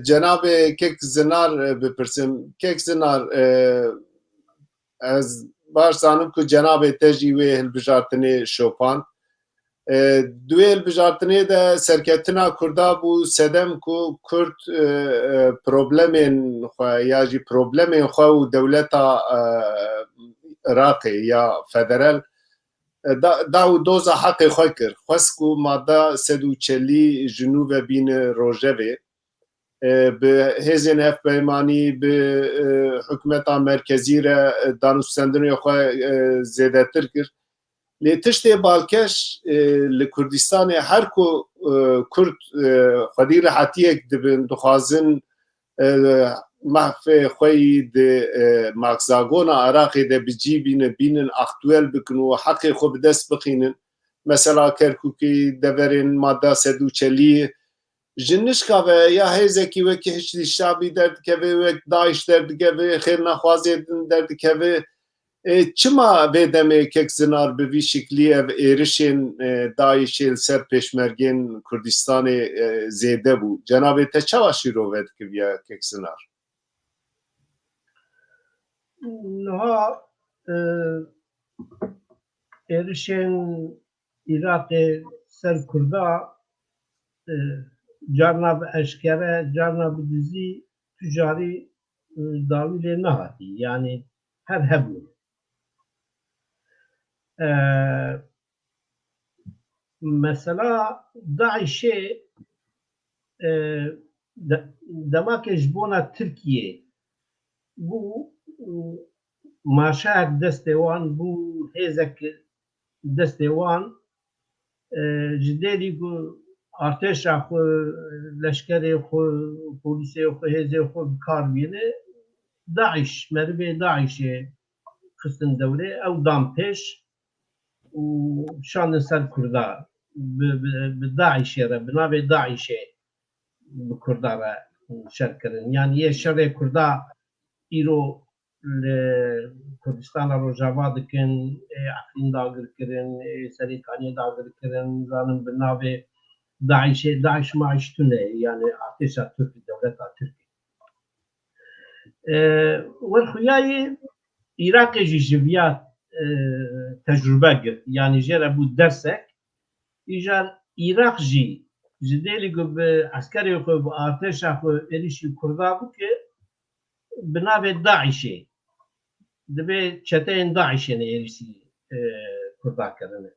cenabê kek Zinar, e, bipirsim. Kek Zinar, e, ez baş zanim ku cenabê te jî wê hilbijartinê şopand. E, di wê hilbijartinê de serketina Kurda bû sedem ku Kurd, e, e, problemên xwe ya jî problemên xwe û dewleta, e, Iraqê ya federal, e, da, da û doza heqê xwe kir. Xwest ku madda sed û çelî ji nû ve bîne rojevê. E, bi hêzên hevpeymanî, bi, e, hikûmeta merkezî re, e, danûstendinê xwe, e, zêdetir kir. Lê tiştê balkêş, e, li Kurdistanê her ku, e, Kurd, e, xwedî rehetiyek dibin, dixwazin, e, mafê xwe yî di, e, maxzagona Iraqê de bi cî bînin, bînin aktuel bikin û heqê xwe bi dest bixînin. Mesela Kerkûkê, deverên madda sed û çelî, ji nişka ve ya hêzekî wekî Hişdî Şabî derdikeve, wek DAIŞ derdikeve, xêrnexwazê din derdikeve. E, çima vê demê kek Zinar bi vî şiklî ev êrişên, e, DAIŞê li ser pêşmergên Kurdistanê, e, zêde bû? Cenabê te çawa şîrove dikiviya kek Zinar? Niha, e, êrişên Iraqê ser Kurda, e, carna bi eşkere, carna bi dizî, tu carî, e, dawî lê nehatî. Yanî her hebû. E, mesela DAIŞê, e, de-, demakê ji bona Tirkiyê bû, e, maşayek destê wan bû, hêzek destê wan, e, ji derî ku artêşa xwe, leşkerê xwe, polîsê xwe, hêzê xwe bi kar bîne, DAIŞ, merivê DAIŞê xistin dewrê, ew dan pêş û şandin ser Kurda. Bi, bi, bi DAIŞê re, bi navê DAIŞê bi Kurda re şer kirin. Yanî yê şerê Kurda îro li Kurdistana Rojava dikin, ê Efrîn dagirkirin, ê Serêkaniyê dagirkirin, zanin bi navê DAIŞê, DAIŞ MAIŞ tune, yani artêşa Tirk, dewleta Tirk. E, Werxuyayê Iraqê jî ji viya, e, tecrube girt. Yani jê re bû dersek. Îcar Iraq jî ji dêlî ku bi eskerê xwe, bi artêşa xwe êrîşî Kurda bike, bi navê DAIŞê. Dibê çeteyên DAIŞê ne êrîşî, e, Kurda kirine.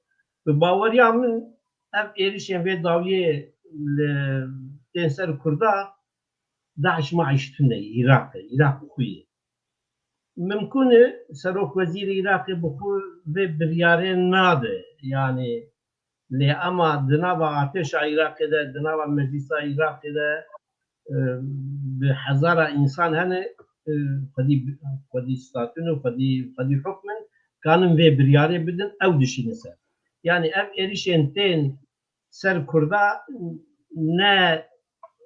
Bi baweriya min ev êrîşên vê dawiyê li tên ser Kurda DAIŞ MAIŞ tune ye, Iraq e, Iraq xwe ye. Mimkun e Serok Wezîrê Iraqê bi xwe vê biryarê nade. Yani lê ema di nava artêşa Iraqê de, di nava meclisa Iraqê de, e, bi hezara însan hene, e, xwedî, xwedî statûn û xwedî, xwedî hukm in, kanin vê biryarê bidin, ew dişînin ser. Yani ev êrîşên tên ser Kurda ne,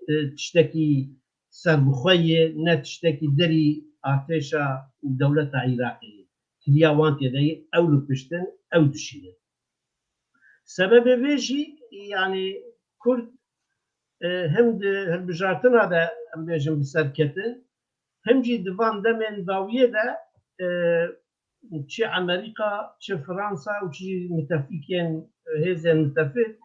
e, tiştekî serbixwe ye, ne tiştekî derî artêşa û dewleta Iraqê ye. Kiliya wan tê de ye, ew li pişt in, ew dişînin. Sebebê vê jî, yani Kurd, e, hem di hilbijartina de, em bêjin, bi ser ketin, hem jî di van demên dawiyê de, e, çi Amerîka, çi Fransa û çi jî mitefîkên, e, hêzên mitefîk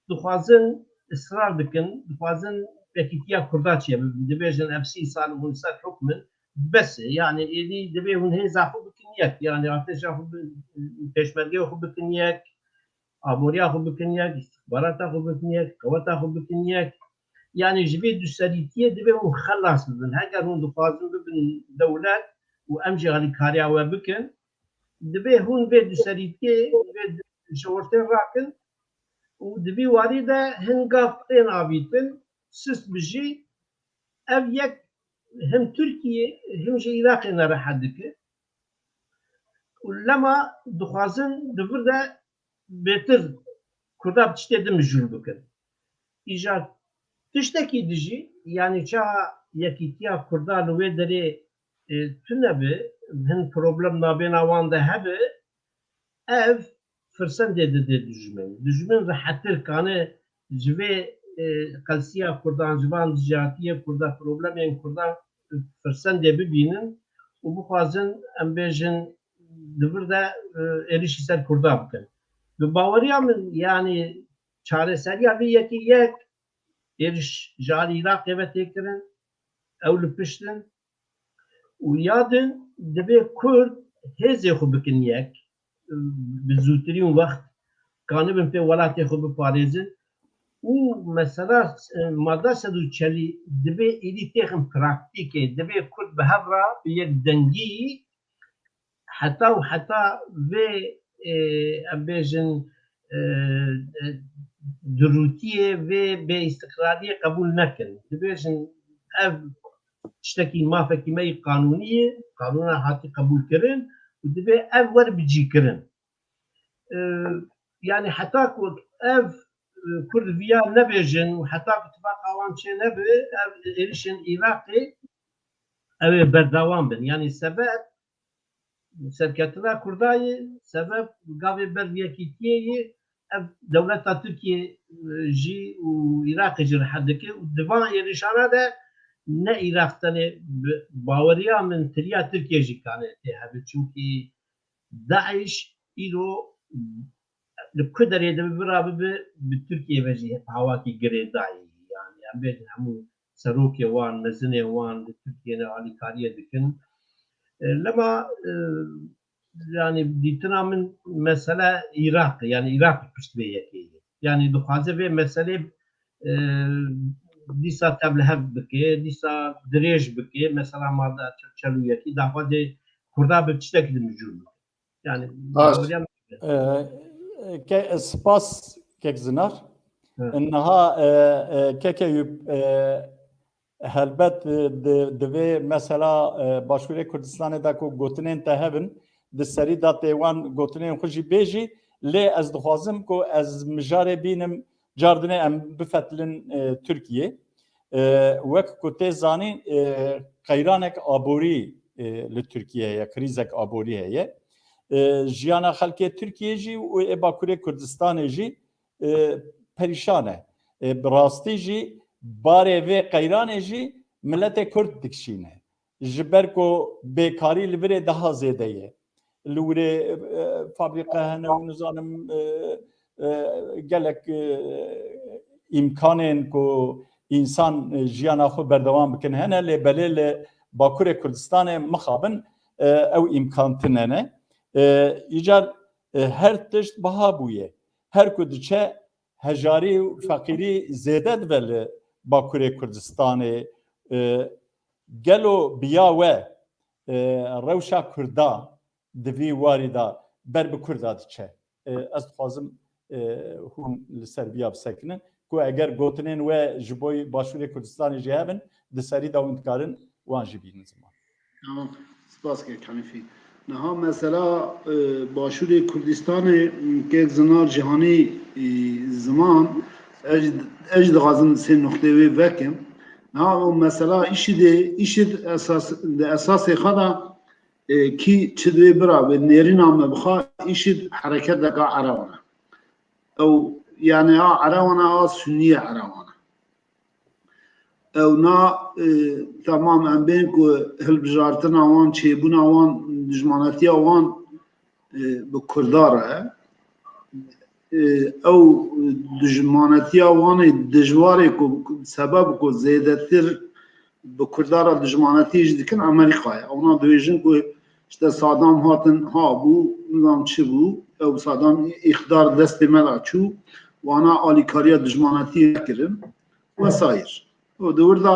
dixwazin israr dikin, dixwazin yekîtiya Kurda çêbibe. Dibêjin ev sî sal hûn ser hukm in, bes e. Yani êdî divê hûn hêza xwe bikin yek. Yani artêşa xwe bi-, pêşmergeya xwe bikin yek, aboriya xwe bikin yek, îstixbarata xwe bikin yek, qeweta xwe bikin yek. Yani ji vê duserîtiyê divê hûn xelas bibin. Heger hûn dixwazin bibin dewlet û em jî alîkariya we bikin, divê hûn vê duserîtiyê, vê du-, ji ortê rakin û di vî warî de hin gav tên avîtin, sist bijî. Ev yek hem Tirkiye hem jî Iraqê nerehet dike. Û lema dixwazin di vir de bêtir Kurda bi tiştê din mijûl bikin. Îcar tiştekî dijî, yani çawa yekîtiya Kurda li wê derê, e, tune bi, hin problem nabêna wan de hebe, ev firsendê dide dijmin. Dijmin rehettir kane ji vê, e, qelsiya Kurdan, ji van dijatiyê Kurda, problemên Kurdan firsendê bibînin û bixwazin, em bêjin, di vir de, e, êrişî ser Kurda bikin. Bi baweriya min, yani çareseriya vê yekê yek êriş ji alî Iraqê ve tê kirin, ew li pişt in û ya din divê Kurd hêzê xwe bikin yek, e, bi zûtirîn wext kanibin pê welatê xwe biparêzin û mesela, e, madda sed û çelî divê êdî têxin praktîkê, divê Kurd bi hev re bi yek dengî heta û heta vê, e, em bêjin, e, e, dirûtiyê, vê bêîstiqrariyê qebûl nekin. Dibêjin ev tiştekî, mafekî me yî qanûnî ye, qanûna hatî qebûlkirin û divê ev were bicîkirin. E, yani heta ku ev, e, Kurd viya nebêjin û heta ku tifaqa wan çê nebe, ev êrişên Iraqê ew ê berdewam bin. Yani sebeb serketina Kurda ye, sebeb gavê ber yekîtiyê ye, ev dewleta Tirkiye, e, jî û Iraqê jî rehet dike û di van êrişana de ne Iraq tenê, bi baweriya min tiriya Tirkiye jî kane tê hebe. Çimkî DAIŞ îro li ku derê de bibe, rabibe, bi Tirkiye ve jî hawakî girêdayî. Yani em bêjin hemû serokê wan, mezinê wan li Tirkiye de alîkariyê dikin. E, lema, e, yani dîtina min mesele Iraq e, yani Iraq pişt vê yekê ye. Yani dixwaze vê meselê, e, dîsa tevlihev bike, dîsa dirêj bike, mesela madde çel û yekî daxwazê Kurda bi tiştekî de mijûl bike. Yani Baş. Baweriya min. E, ke, spas kek Zinar. Evet. Niha, e, e, keke Eyûp, e, helbet, e, di, di vê mesela, e, Başûrê Kurdistanê de ku gotinên te hebin, di serî de tê wan gotinên xwe jî bêjî, lê ez dixwazim ku ez mijarê bînim, cardinê em bifetilin, e, Tirkiyê. E, wek ku tê zanîn, e, qeyranek aborî e, li Tirkiye heye, krîzek aborî heye. E, jiyana xelkê Tirkiye jî û ê Bakurê Kurdistanê jî, e, perîşan e. E, bi rastî jî barê vê qeyranê jî miletê Kurd dikişîne. Ji ber ku bêkarî li virê daha zêde ye. Li wirê, e, fabrîqe hene û nizanim, e, e, gelek, e, îmkanên ku însan, e, jiyana xwe berdewam bikin hene, lê belê li Bakurê Kurdistanê mixabin, e, ew îmkan tune ne. E, îcar, e, her tişt biha bûye. Her ku diçe hejarî û feqîrî zêde dibe li Bakurê Kurdistanê. E, gelo bi ya we, e, rewşa Kurda di vî warî de ber bi Kurda diçe? E, ez dixwazim, e, hûn li ser viya bisekinin ku eger gotinên we ji bo Başûrê Kurdistanê jî hebin, di serî de hûn dikarin wan jî bînin ziman. Tamam. Spas kek Hanîfî. Niha mesela, e, Başûrê Kurdistanê, m, kek Zinar Cîhanî, e, ziman, ez, ez dixwazim sê nuqtê wê vekim. Niha o mesela IŞİDê, IŞİD esas, di esasê xwe de, e, kî çi divê bira, bi nêrîna me bixa, IŞİD hereketeka Erewan e. Ew, yani a Erewan e, a Sunnî ye Erewan e. Ew na, e, temam em bên ku hilbijartina wan, çêbûna wan, dijmanetiya wan, e, bi Kurda re. E, ew dijmanetiya wan ê dijwarê ku sebeb ku zêdetir bi Kurda re dijmanetiyê jî dikin Amerîka ye. Ewna dibêjin ku işte Saddam hatin, ha bû, nizam çi bû, ew Saddam îqdar destê me de çû, wana alîkariya dijmanetiyê kirin. Vesair. Û di wir de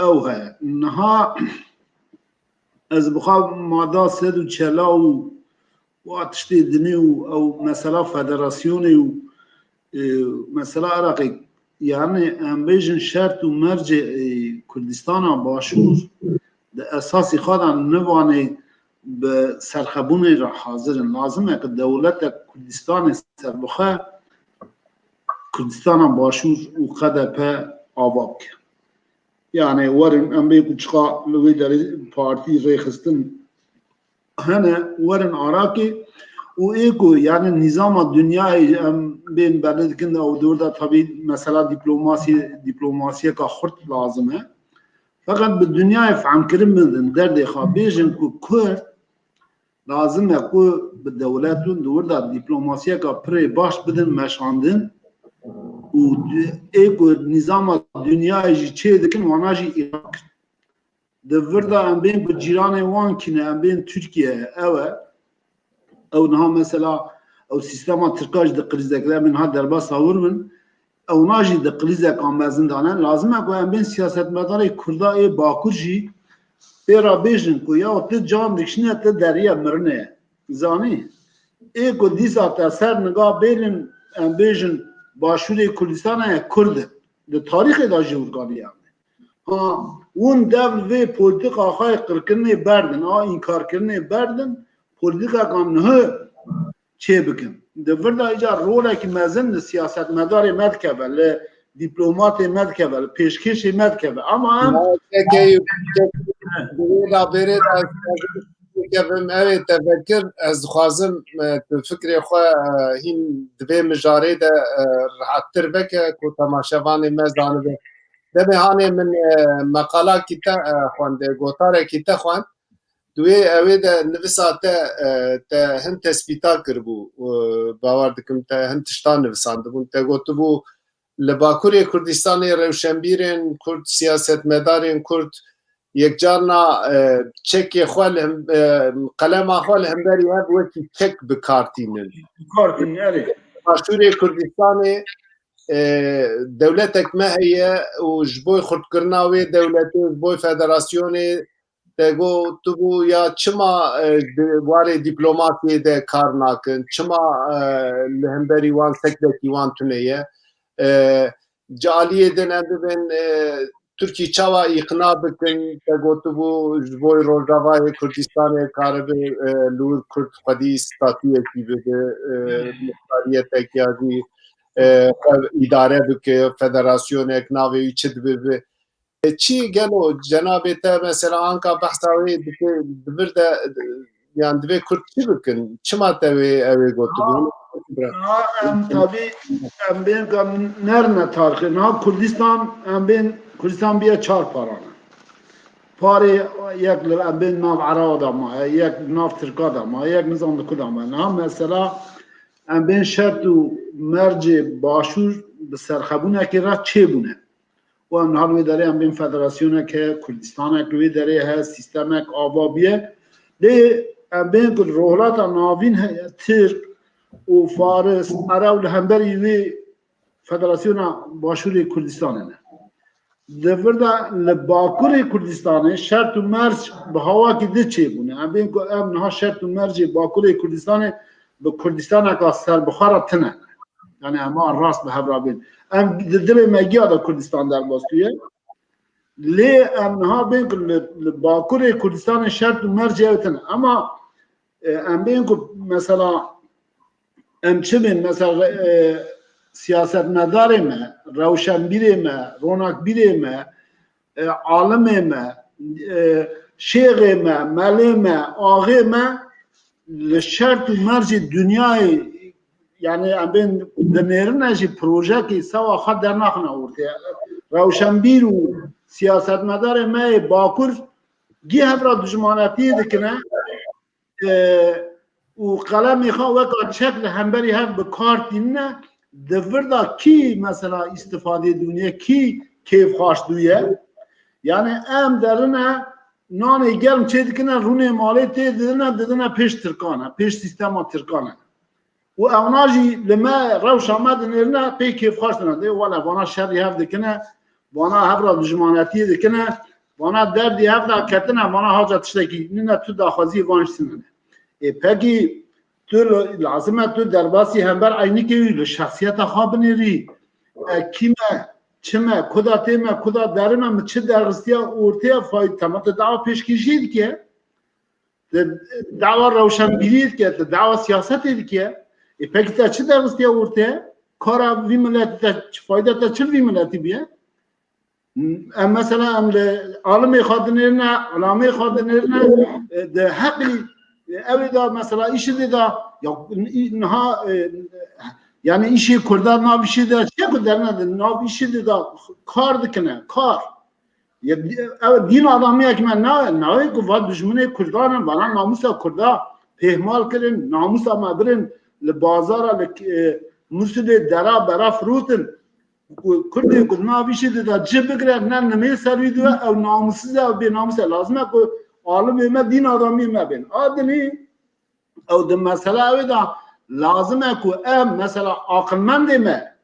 ew heye. Niha ez bi xwe mada sed û çela û wa tiştê dinê û ew mesela federasyonê û, e, mesela Iraqê, yani em bêjin şert û mercê, e, Kurdistana Başûr di esasî xwe de nivanê bi serxebûnê re hazir in. Lazim e ku dewletek Kurdistanê serbixwe Kurdistana Başûr û K D P ava bike. Yani werin em bê ku çiqa li wê derê partî rêxistin hene, werin Arakê û ê ku yani nîzama dinyayê em bên belê dikin de û di wir de tabî mesela dîplomasî, dîplomasiyeka xurt lazim e. Feqet bi dinyayê fehmkirin bidin, derdê xwe bêjin ku Kurd lazim e ku bi dewlet û di wir de dîplomasiyeka pirê baş bidin meşandin û di-, ê ku nîzama dinyayê jî çê dikin, wana jî îlan kin. Di vir de em bên ku cîranê wan kî ne, em bên Tirkiye ye, ew e. Ew niha mesela, ew sîstema Tirka jî di krîzek de, em ê niha derbasa wir bin. Ewna jî di krîzeka mezin de ne. Lazim e ku em bên siyasetmedarê Kurda ê Bakur jî pê re bêjin ku ya tu can dikişîne, tu deriya mirinê ye. Zanî? Ê ku dîsa te ser niga bêlin, em bêjin Başûrê Kurdistanê ye Kurd e. Di tarîxê de jî hûrkaniye em ê. Ha, hûn dev vê polîtika xwe yê qirkirinê berdin, a înkarkirinê berdin, polîtikeka niha çê bikin. Di vir de îcar rolekî mezin li siyasetmedarê me dikeve, li dîplomatê me dikeve, li pêşkêşê me dikeve. Ama em Kekeyî, di wê de bêrê de ez dixwazim bikevim, ew ê te vekir, ez dixwazim, e, tu fikrê xwe, e, hîn di vê mijarê de, e, rehettir veke ku temaşevanê me zanibe. Demê hanê min, e, meqalakî te, e, xwendê, gotarekî te xwend. Di wê ewê de nivisa te, e, te hin tespîta kiribû, e, bawer dikim te hin tiştan nivisandibûn. Te gotibû, li Bakurê Kurdistanê rewşenbîrên Kurd, siyasetmedarên Kurd yekcarna, e, çekê xwe li him-, e, qelema xwe li hemberî hev wekî çek bi kar tînin. Bi kar tînin, erê. Başûrê Kurdistanê, e, dewletek me heye û ji bo xurtkirina wê dewletê, ji bo federasyonê, te gotibû ya çima, e, di warê dîplomasiyê de kar nakin, çima, e, li hemberî wan sekdekî wan tune ye? E, Ji aliyê din em bibin, e, Tirkî çawa îqna bikin, te gotibû ji bo Rojavayê Kurdistanê karibe, e, li wir Kurd xwedî statuyekî bibe, e, muxtariyetek ya jî, e, xwe îdare bike, federasyonek navê wî çi dibe bibe. Çi gelo cenabê te mesela anka behsa wê dike, di vir de, yani divê Kurd çi bikin? Çima te wê ew ê gotibû? Ha, em tabî, em bên ka nerine tarixê. Niha Kurdistan, em bên Kurdistan biye çar parane. Parê yek li em bên nav Eraba da maye, yek nav Tirka da maye, yek nizam li ku da maye. Niha mesela em bên şert û mercê başûr bi serxebûnekê re çêbûne. Û em niha li wê derê em bên federasyoneke, Kurdistanek li wê derê heye, sîstemek ava bûye. Lê em bên ku li Rojhilata Navîn heye, Tirk û Faris, Ereb li hemberî wê federasyona Başûrê Kurdistanê ne. Di vir de li Bakurê Kurdistanê şert û merc bi hawakî di çêbûne. Em bên ku em niha şert û mercê Bakurê Kurdistanê bi Kurdistaneka serbixwe re tine. Yani em an rast bi hev re bên. Em di dilê me giya de Kurdistan derbas bûye. Lê em niha bên ku li, li Bakurê Kurdistanê şert û mercê ew tine. Ema, e, em bên ku mesela em çi bên, mesela, e, siyasetmedarê me, rewşenbîrê me, ronakbîrê me, e, alimê me, e, şêxê me, melê me, axê me li şert û mercê dinyayê, yani em bên dinêrine jî projekê sewa xwe dernaxine ortê. Rewşenbîr û siyasetmedarê me yê Bakur gî hev re dijmanetiyê dikine, e, û qelemê xwe weka çek li hemberî hev bi kar tînine, di vir de kî mesela îstifadê dûniye, kî kêfxweş dûye? Yani em derine nanê germ çê dikine, rûnê malê tê didine, didine pêş Tirkan e, pêş sîstema Tirkan e. Û ewna jî li me rewşa me dinêrine pê kêfxweş dine. Dê wele vana şerî hev dikine, vana hev re dijmanetiyê dikine, vana derdî hev de ketine, vana haca tiştekî nîne, tu daxwaziyê van jî tune ne. Ê pekî tu li, lazim e tu derbasî hember eynikê wî li şexsiyeta xwe binêrî. E, kî me, çi me, ku da tê me, ku da derime, min çi derxistiye ortê, fay-, tema tu dawa pêşkêşiyê dike. Di dawa rewşenbîriyê dike, di dawa siyasetê dike. Ê pekî te çi derxistiye ortê? Kara vî miletî te, fayda te çi li vî miletî bûye? Em mesela em li alimê xwe dinêrine, ulamê xwe dinêrine, e, di heqî, e, ew ê de mesela îşidê de, ya, niha, e, yani îşê Kurda nav îşê de, çiye ku derine de nav îşidê de kar dikine, kar. Ya, ew dîn adamiyek me nayê, nayê ku va dijminê Kurdan in, vana namûsa Kurda pêhmal kirin, namûsa me birin, li bazara, li, e, Mûsilê dera bera firotin. Ku Kurdê ku nav îşê de da cih bigire, ne nimê ser wî dibe, ew namûsiz e, ew bênamûs e. Lazim e ku alimê me dîn adamiyê me bên. A dinî, ew di mesela ew ê de lazim e ku em mesela aqilmendê me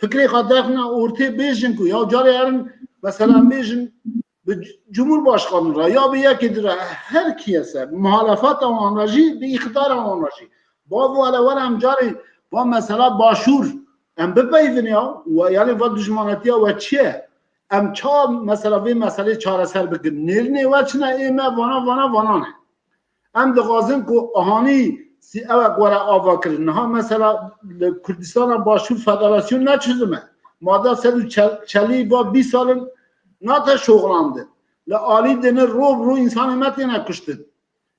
fikrê xwe derxine ortê, bêjin ku ya carê herin mesela em bêjin bi Cumhurbaşkanı re ya bi yekê di re her kiyese muhalefeta wan re jî bi îqtidara wan re jî. Bavo hele were em carê va mesela Başûr em bipeyvin ya, we yani va dijmanetiya we çi ye? Em ça mesela vê meselê çareser bikin? Nêrînê we çi ne, ê me vana, vana, vana ne. Em dixwazin ku ahanî sî-, ewek were ava kirin. Niha mesela li Kurdistana Başûr federasyon ne çözüm e. Mada sed û çel-, çelî va bîst sal in nate şoxlandin. Li alî dêne rov rû insanê me têne kuştin.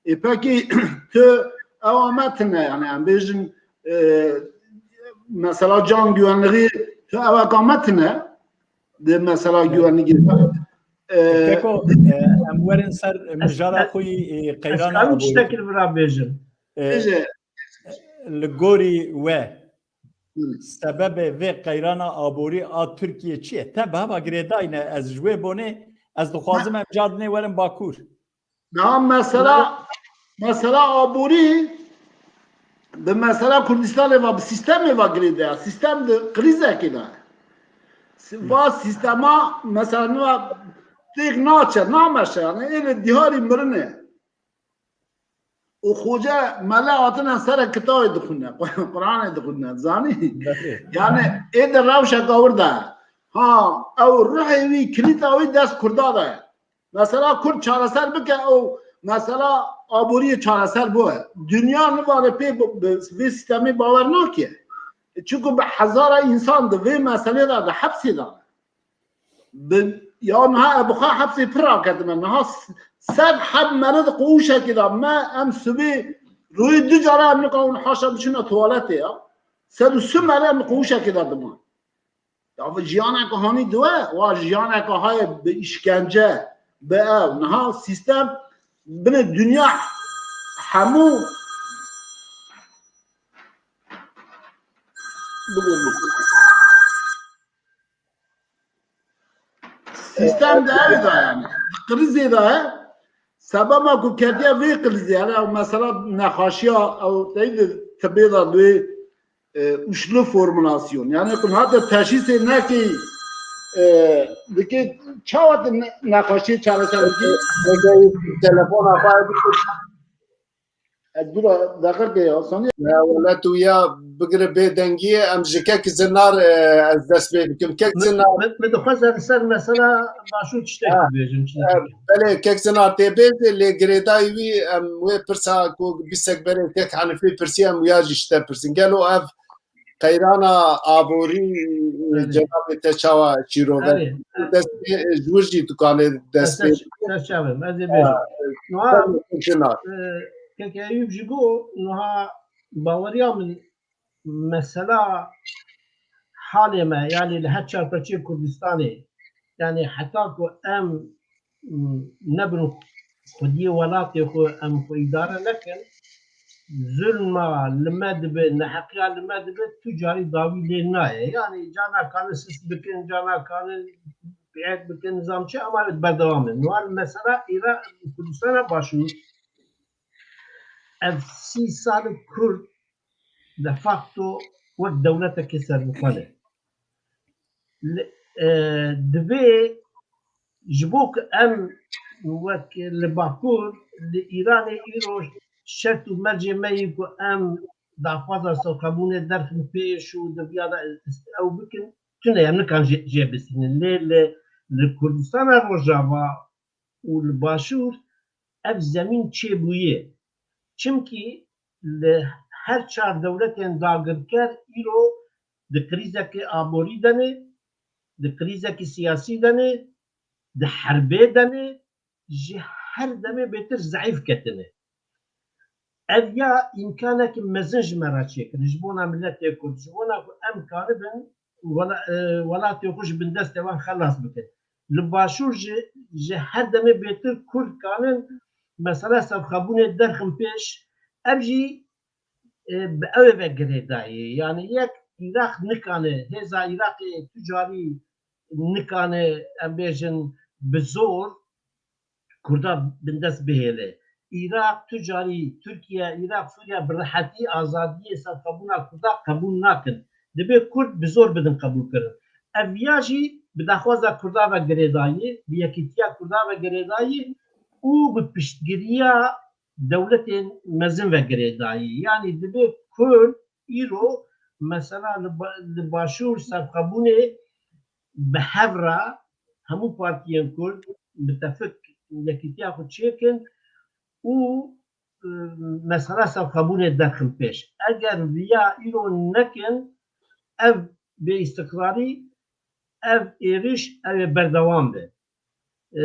Ê pekî tu ewa me tine, yani em bêjin, e, mesela can güvenliği tu eweka me tine. Di mesela güvenliği. E, Keko, e, em werin ser mijara xwe yî, e, qeyrana aborî. Tiştekî li vir bêjim. E, li gorî we, sebebê vê qeyrana aborî a Tirkiyê çi ye? Te bi heva girêdayî ne, ez ji wê bonê, ez dixwazim em cardinê werin Bakur. Niha mesela, mesela aborî bi mesela Kurdistanê ve bi sîstemê ve girêde ye. Sîstem di krîzekê de ye. Si-, va sîstema mesela niha têk naçe, nameşe, yani ê li dîharî mirinê. Û xoce mele hatine sere kitabê dixwîne, Quranê dixwîne, zanî? Belê. Yani ê di rewşeka wir de ye. Ha, ew ruhê wî, kilîta wî dest Kurda de ye. Mesela Kurd çareser bike, ew mesela aboriyê çareser bû. Dinya nivare pê bi, bi vê sîstemê bawer nake. Çunku bi hezara însan di vê meselê de di hepsê de ne. Bi Ya niha e bi xwe hepsê pir raketime. Niha s-, sed heb meriv di qûşekê de me, em sibê rûyê du cara em nikawin haşa biçine tuwaletê ya. Sed û si meriv em di qûşekê de diman. Ya bi jiyaneke hanî diwe, wa jiyaneke haye bi îşkence, bi ev. Niha sîstem binê dinya hemû Sîstem de ew da yani. Di krizê de ye. Sebeba ku ketiye vê krizê, yani ew mesela nexaşiya ew tey de tibê de lê, e, üçlü formülasyon. Yani ku hata teşhîsê nekî, e, dikê çawa te ne-, nexaşiyê çareser dikî? Peki, telefona xwe Ez bira deqeke ya, saniye. Ya wele tu ya bigire bê dengiyê, em ji kek Zinar, e, ez dest pê bikim. Kek Zinar. Min, min dixwest ez ser mesela başûr tiştek Ha. bibêjim, çi E, dibêjim. Belê, kek Zinar tê bêjê, lê girêdayî wî, em wê pirsa ku bîstek berê kek Hanifî pirsî, em wiya jî ji te pirsin. Gelo ev qeyrana aborî, Belê. Cenabê te çawa şîrove? Belê. Dest pê, ji wir jî tu kanê dest pê. Ser, ser çavim, ez ê bêjim. Ha, Niha, tabii, Zinar. e, kek Eyûp jî got, niha baweriya min mesela halê me, yani li her çar parçeyê Kurdistanê, yani heta ku em, m, nebin xwediyê welatê xwe, em xwe îdare nekin, zulma li me dibe, neheqiya li me dibe, tu carî dawî lê nayê. Yani cana kanin sist bikin, cana kanin piyek bikin, nizam çi, ama evet berdewam in. Niha mesela Îra-, Kurdistana Başûr, ev sî sal Kurd de facto wek dewletekê serbixwe ne. Li, e, divê ji bo ku em wek li Bakur, li Îranê îro şert û mercê me yî ku em daxwaza serxwebûnê derxin pêş û di viya de ew bikin, tune em nikan jê, jê bistînin. Lê li, li Kurdistana Rojava û li Başûr ev zemîn çêbûye. Çimkî li her çar dewletên dagirker îro di krîzekî aborî de ne, di krîzekî siyasî de ne, di herbê de ne, ji her demê bêtir zeîf ketine. Ev ya îmkanekî mezin ji me re çêkir, ji bona miletê Kurd, ji bona ku em karibin wela-, e, welatê xwe ji bindestê wan xelas bikin. Li Başûr jî ji her demê bêtir Kurd kanin mesela serxwebûnê derxin pêş. Ev jî, e, bi ew ê ve girêdayî. Yani yek Îraq nikane, hêza Îraqê tu carî nikane, em bêjin, bi zor Kurda bindest bihêle. Îraq, tu carî Tirkiye, Îraq, Sûriye bi rehetî azadiyê serxwebûna Kurda qebûl nakin. Dibe Kurd bi zor bidin qebûlkirin. Ev ya jî bi daxwaza Kurda ve girêdayî, bi yekîtiya Kurda ve girêdayî û bi piştgiriya dewletên mezin ve girêdayî. Yanî dibe Kurd îro mesela li ba-, li Başûr serxwebûnê bi hev re hemû partiyên Kurd mitefik yekîtiya xwe çêkin û, e, mesela serxwebûnê derxin pêş. Eger viya îro nekin, ev bêîstiqrarî, ev êriş, ew ê berdewam be. E,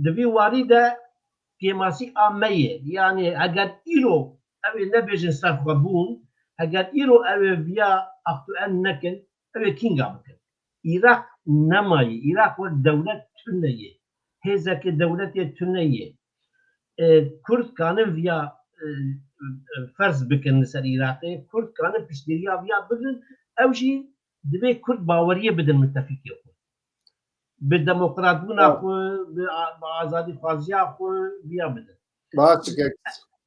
di vî warî de kêmasî a me ye. Yanî eger îro ew ê nebêjin serxwebûn, eger îro ew ê viya aktuel nekin, ew ê kînga bikin? Îraq nemayî. Îraq wek dewlet tune ye. Hêzeke dewletê tune ye. E, Kurd kanin viya, e, e, ferz bikin li ser Îraqê. Kurd kanin piştgiriya viya bigrin. Ew jî divê Kurd baweriyê bidin mitefîkê xwe. Bi demokratbûna Ha. xwe, bi a-, bi azadîxwaziya xwe viya bidin. Baş çikek.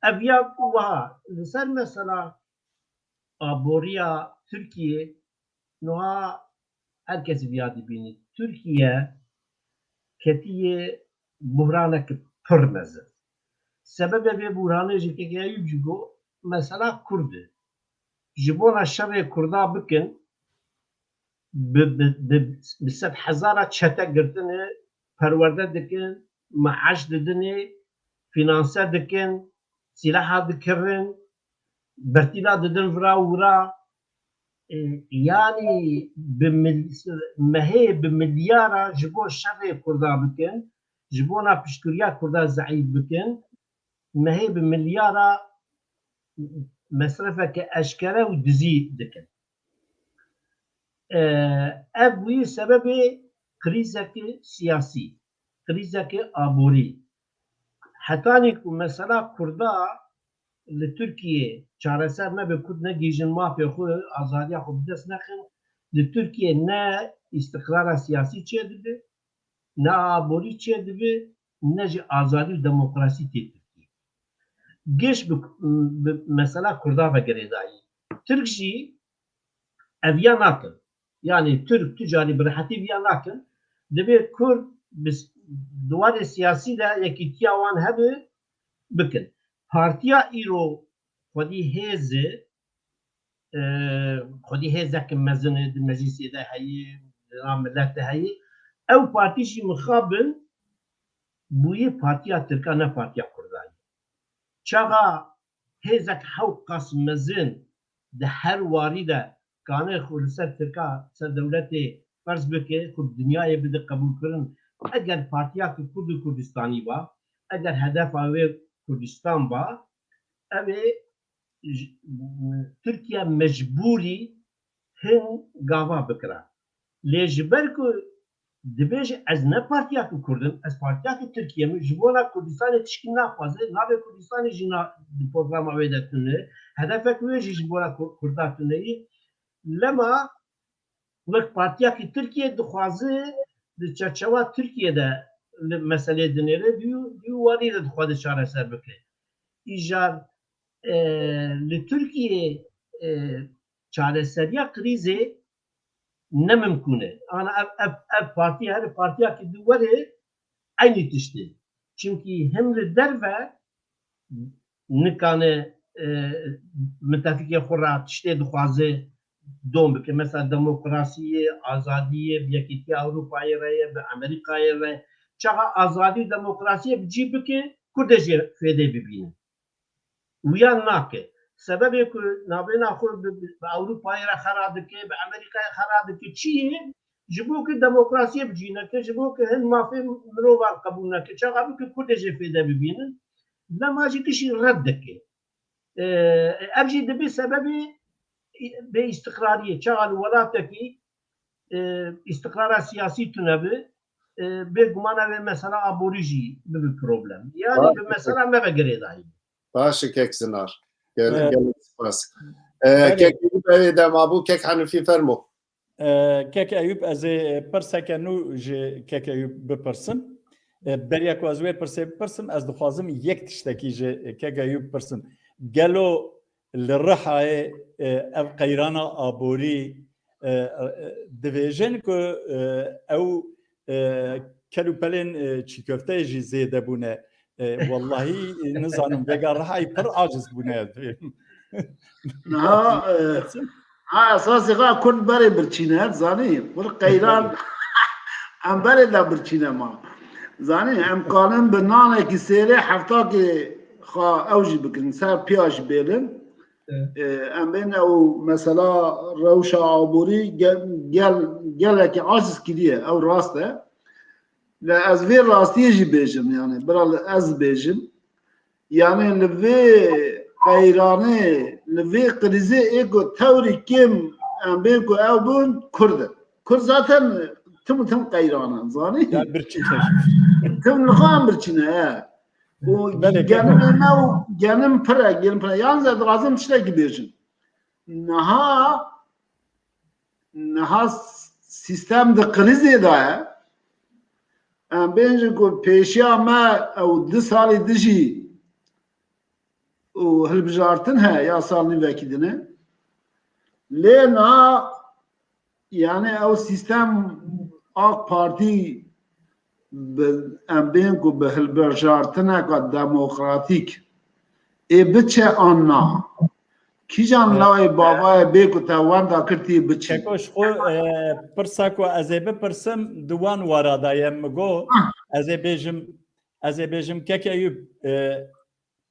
Ev ya wiha li ser mesela aboriya Tirkiyê, niha her kes viya dibînî. Tirkiye ketiye buhranek pir mezin. Sebebê vê buhranê jî kek Eyûp jî got, mesela Kurd e. Ji bona şerê Kurda bikin, bi, bi, bi, bi sed hezara çete girtine, perwerde dikin, meaş didinê, fînanse dikin, sîlaha dikirin, bertîla didin vira û wira. E, yanî bi mil-, mehê bi milyara ji bo şerê Kurda bikin, ji bona piştgiriya Kurda zeîf bikin, mehê bi milyara mesrefeke eşkere û dizî dikin. E, ev bûyî sebebê krîzeke siyasî, krîzeke aborî. Hetanî ku mesela Kurda li Tirkiyê çareser nebe, Kurd negihîjin mafê xwe, azadiya xwe bi dest nexin, li Tirkiyê ne îstiqrara siyasî çêdibe, ne aborî çêdibe, ne jî azadî û demokrasî tê Tirkiyê. Giş bi, bi mesela Kurda ve girêdayî. Tirk jî ev ya nakin. Yanî Tirk tu carî bi rehetî viya nakin. Divê Kurd bi s-, di warê siyasî de yekîtiya wan hebe bikin. Partiya îro xwedî hêz e, e, xwedî hêzeke mezin e, di meclîsê de heye, di nav milet de heye. Ew partî jî mixabin bûyî partiya Tirka, ne partiya Kurda ye. Çaxa hêzek hewqas mezin di her warî de kane xwe li ser Tirka, ser dewletê ferz bike, xwe bi dinyayê bide qebûlkirin. Eger partiyeke Kurd û Kurdistanî ba, eger hedefa wê Kurdistan ba, ew ê ji, Tirkiye mecbûrî hin gava bikira. Lê ji ber ku dibêje, ez ne partiyeke Kurd im, ez partiyeke Tirkiye me, ji bona Kurdistanê tişkî naxwaze, navê Kurdistanê jî na, di programa wê de tune, hedefek wê jî ji bona Kur-, Kurda tune ye. Lema wek partiyeke Tirkiye dixwaze di çerçewa Tirkiye de li meselê dinêre, di wî, di wî warî de dixwaze çareser bike. Îcar, e, li Tirkiye, e, çareseriya krîzê ne mimkûn e. Ana ev, ev, ev partî her partiyakî di werê eynî tiştê. Çimkî him li derve nikane, e, mintefîkê xwe re tiştê dixwaze dom bike. Mesela demokrasiyê, azadiyê, bi Yekîtiya Ewropayê re ye, bi Amerîkayê re. Çaxa azadî û demokrasiyê bi cî bike, Kurdê jê fêdê bibîne. Wiya nake. Sebebê ku navbêna xwe bi, bi, bi Ewropayê re xera dike, bi Amerîkayê xera dike, çi ye? Ji bo ku demokrasiyê bi cî neke, ji bo ku hin mafê mirovan qebûl neke, çaxa bike Kurdê jê fêde bibînin, lema jî gişî red dike. E, ev jî dibe sebebê bêîstiqrariyê. Çaxa li welatekî, e, îstiqrara siyasî tune bi, e, bêguman ev ê mesela aborî jî bibe problem. Yanî bi mesela me ve girêdayî. Baş e kek Zinar. Gel-, Evet. Gelek spas. E, Belê. Kek Eyüp ev ê de mabû, kek Henifî fermo. E, kek Eyüp, ez ê pirseke nû ji kek Eyüp bipirsim. E, beriya ku ez wê pirsê bipirsim, ez dixwazim yek tiştekî ji kek Eyüp bipirsim. Gelo li Rihayê, e, ev qeyrana aborî, e, e, divêjin ku, e, ew, e, kel û pelên, e, çîköfteyê jî zêde bûne. E, wellahî, e, nizanim, vêga Rihayê pir aciz bûne. Niha, e, ha, esasê xwe Kurd berê birçîne, zanî? Kur qeyran em berê de birçîne ma. Zanî, em kanin bi nanekî sêrê heftakê xwe ew jî bikin, ser piya jî bêlin. Evet. E, em bên ew mesela rewşa aborî gel, gel, gelekî aciz kiriye, ew rast e. Lê ez vê rastiyê jî bêjim, yani, bira li ez bêjim. Yani, li vê qeyranê, li vê krîzê ê ku tewrî kêm em bên ku ew bûn, Kurd in. Kurd zaten tim û tim qeyran in, zanî? Ya birçî keş. Tim li xwe em birçî ne, he. Û Belê, genimê me û genim pir e, genim pir e. Yalnız ez dixwazim tiştekî bêjim. Niha, niha s-, sîstem di krîzê de ye. Em bêjin ku pêşiya me ew du salî dijî û hilbijartin heye, ya sal nîvekî din e. Lê niha, yani, ew sîstem AK Partî bi, em bên ku bi hilbijartineka demokratîk ê biçe an na? Kîjan E, lawê bavayê bê ku te wenda kir tê biçî? Keko ji xwe, e, pirsa ku ez ê bipirsim, di wan wara de ye, min got, Ah. ez ê bêjim, ez ê bêjim, Kek Eyûb, e,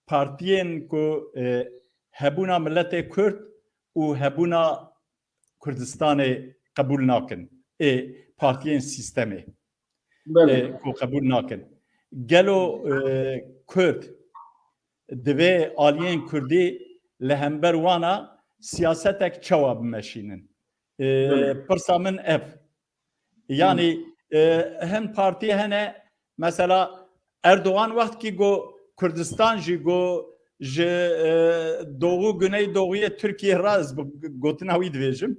partiyên ku, e, hebûna miletê Kurd û hebûna Kurdistanê qebûl nakin. Ê partiyên sîstemê, Belê. Ê, ku qebûl nakin. Gelo, e, Kurd divê aliyên Kurdî li hember wana siyasetek çawa bimeşînin? E, Belê. Pirsa min ev. Yanî, e, hin partî hene, mesela Erdogan wextkî got Kurdistan jî got ji, e, doğu güney doğuya Tirkiye re, ez bi gotina wî dibêjim.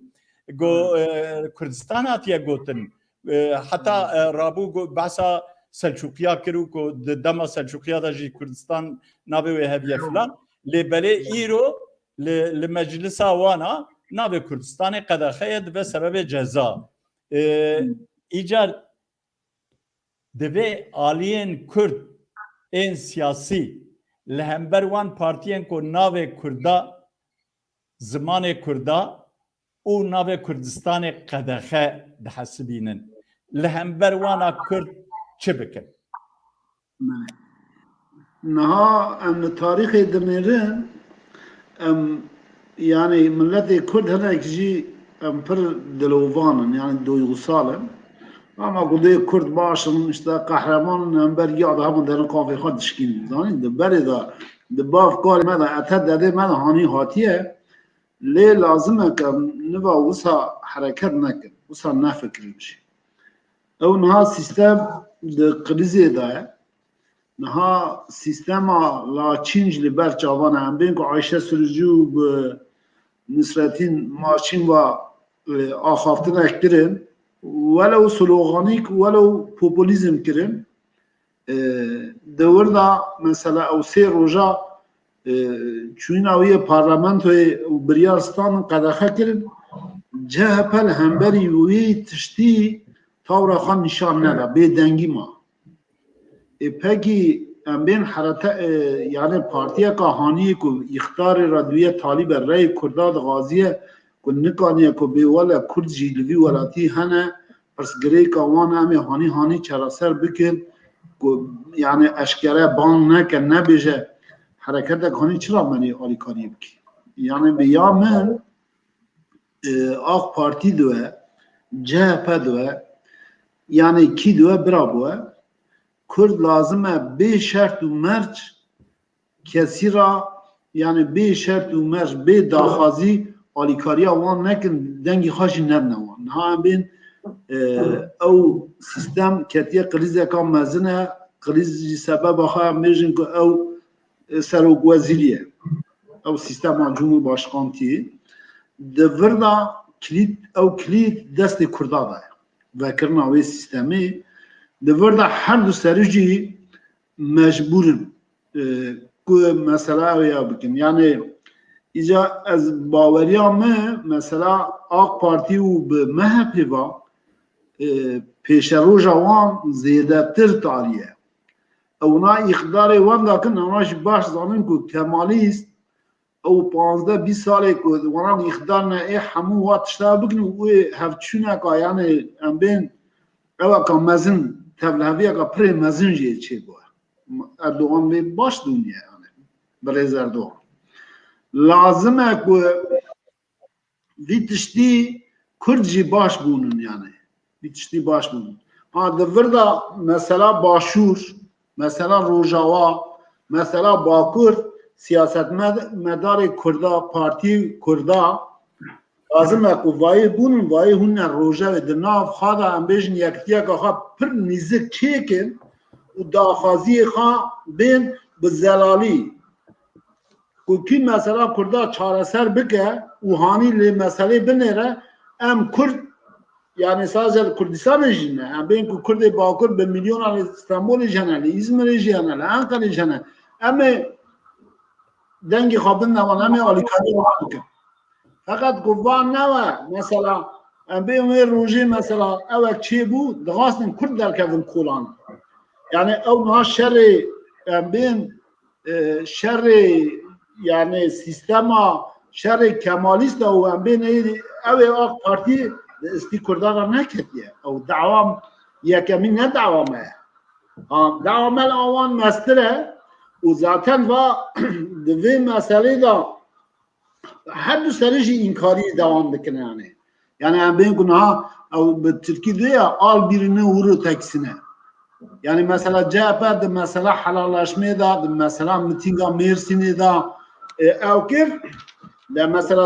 Got, e, Kurdistan hatiye gotin. E, heta, e, rabû got behsa Selçuqiya kir û ku di dema Selçuqiya de jî Kurdistan navê wê heviye filan. Lê belê îro li, li meclisa wana navê Kurdistanê qedexe ye, dibe sebebê ceza. E, îcar divê aliyên Kurd ên siyasî li hember wan partiyên ku navê Kurda, zimanê Kurda û navê Kurdistanê qedexe dihesibînin. Li hember wana Kurd çi bikin? Niha em li tarîxê dinêrin, em, yanî miletê Kurd hinek jî em pir dilovan in, yanî duygusal in. Ama ku dê Kurd baş in, işte qehreman in, em ber ya de heman derin qafê xwe dişkînin. Zanîn, di berê de, di bav karê me de, ete dedê me de hanî hatiye, lê lazim e ke em niva wisa hereket nekin, wisa nefikirin jî. Ew niha sîstem di krîzê de ye. Niha sîstema laçînc li ber çavan e. Em bên ku Ayşe Sürücü û bi Nisretîn Maçîn ve, e, axaftinek kirin. Welew sloganîk, welew populîzm kirin. E, di wir de mesela ew sê roja, e, çûyîna wî yê parlamentoyê û biryar standin qedexe kirin. C H P li hemberî wî tiştî tawra xwe nîşan neda, bêdengî ma. Ê, pekî em bên herete, e, yani partiyeka haniyê ku îxtarê re duye talîbe reyê Kurda dixwaziye ku nikaniye ku bê wele Kurd jî li vî welatî hene, pirsgirêka wan em ê hanî hanî çareser bikin, ku yani eşkere bang neke, nebêje, hereketek hanî çira merî alîkariyê bike? Yani bi ya min, e, AK Partî diwe, C H P diwe, yani kî diwe bira bû we. Kurd lazim e bê şert û merc kesî ra, yani bê şert û merc, bê daxwazî alîkariya wan nekin, dengî xwe jî nedine wan. Niha em bên, e, ew sîstem ketiye krîzeka mezin e, krîz jî sebeba xwe em bêjin ku ew, e, serokwezîrî ye. Ew sîstema cumhurbaşkantiyê. Di vir de kilît, ew kilît destê Kurda de ye. Vekirina wê sîstemê. Di vir de her du serî jî mecbûr in, e, ku mesela ew ya bikin. Yani, îca ez baweriya me, mesela AK Partî û bi M H P ve, e, pêşeroja wan zêdetir tariye. Ewna îqtidarê wan dakin, ewna jî baş zanin ku Kemalîst, ew panzdeh bîst salê ku wana îqdar ne, ê hemû wa tişta bikin û wê hevçûneka, yani em bên eweka mezin, tevliheviyeka pirê mezin jê çêbû. Erdogan vê baş dûniye, yani birêz Erdogan. Lazim e ku vî tiştî Kurd jî baş bûnin, yani. Vî tiştî baş bûnin. Ha, di vir de mesela Başûr, mesela Rojawa, mesela Bakur, siyasetmedarê Kurda, partî Kurda, lazim e ku vayê bûnin, vayê hûn ne rojevê di nav xwe de, em bêjin, yekitiyeka xwe pir nîzik çêkin û daxwaziyê xwe bên bi zelalî. Ku kî mesela Kurda çareser bike û hanî lê meselê binêre, em Kurd, yani sadece li Kurdistanê jî ne, em bên ku Kurdê Bakur bi milyona li Stenbolê jî hene, li Îzmirê jî hene, li Enqerê jî hene. Em ê dengê xwe bidine wan, em ê alîkariyê wan bikin. Feqet ku van newe, mesela, em bên wê rojê, mesela, ewek çêbû, dixwastin Kurd derkevin kolan. Yani ew niha şerê, em bên, e, şerê, yani sîstema şerê Kemalîst e û em bên ê, ew ê AK Partî di istî Kurdan re neketiye. Ew dawa yekemîn ne dawa me ye. Ha, dawa me li awan mestir e û zaten va di vê meselê de her du serî jî înkarî dewam dikin yani. Yani em bên ku niha ew bi tirkî dê ya al birine vuru teksine. Yani mesela C H P di mesela helalleşmê de, di mesela mitînga Mêrsînê de, e, ew kir, de mesela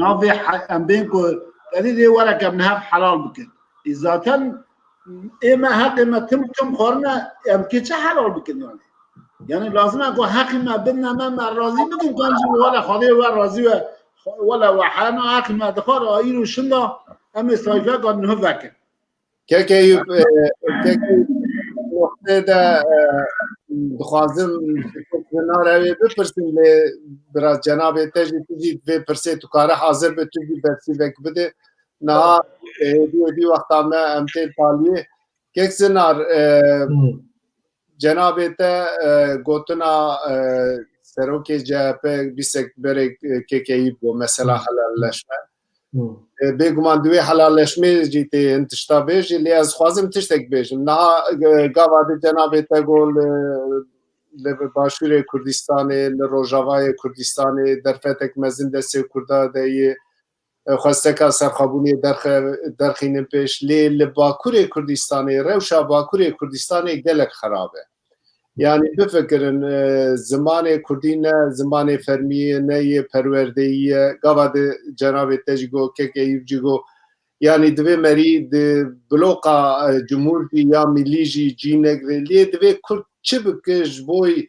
navê he-, em bên ku tedî dê were ke em niha helal bikin. E, zaten ê me heqê me tim tim xwarine, em kê çi helal bikin yani? Yani lazim e ku heqê me bidine me, me razî bikin ku em jî wele Xwedê we razî we, wele we hena heqê me dixwar, a îro şinda em ê sayfeka niha vekin. Kek Eyûp, e, Kek Eyûp, noqtê de, e, dixwazim ji Zinar ew ê bipirsim, lê biraz cenabê te jî, tu jî vê pirsê tu kare hazir be, tu jî bersîvek bide. Niha, e, hêdî hêdî wexta me em tên taliyê. Kek Zinar, e, Hmm. cenabê te, e, gotina, e, serokê C H P bîsek berê, e, Kek Eyûp bû, mesela Hmm. helalleşme. Hmm. E, bêguman di wê helalleşmê jî tê hin tişta bêjî, lê ez dixwazim tiştek bêjim. Niha, e, gava di cenabê te got li, li Başûrê Kurdistanê, li Rojavayê Kurdistanê, derfetek mezin destê Kurda de yê, e, xwesteka serxwebûnê derxe-, derxînin pêş. Lê li Bakurê Kurdistanê, rewşa Bakurê Kurdistanê gelek xerab e. Yani bifikirin, e, zimanê Kurdî ne zimanê fermî ye, ne yê perwerdeyî ye. Gava di cenabê te jî got, Kek Eyûp jî got, yani divê merî di bloka, e, cumhur jî ya milî jî cî negre. Lê divê Kurd çi bike ji bo, e,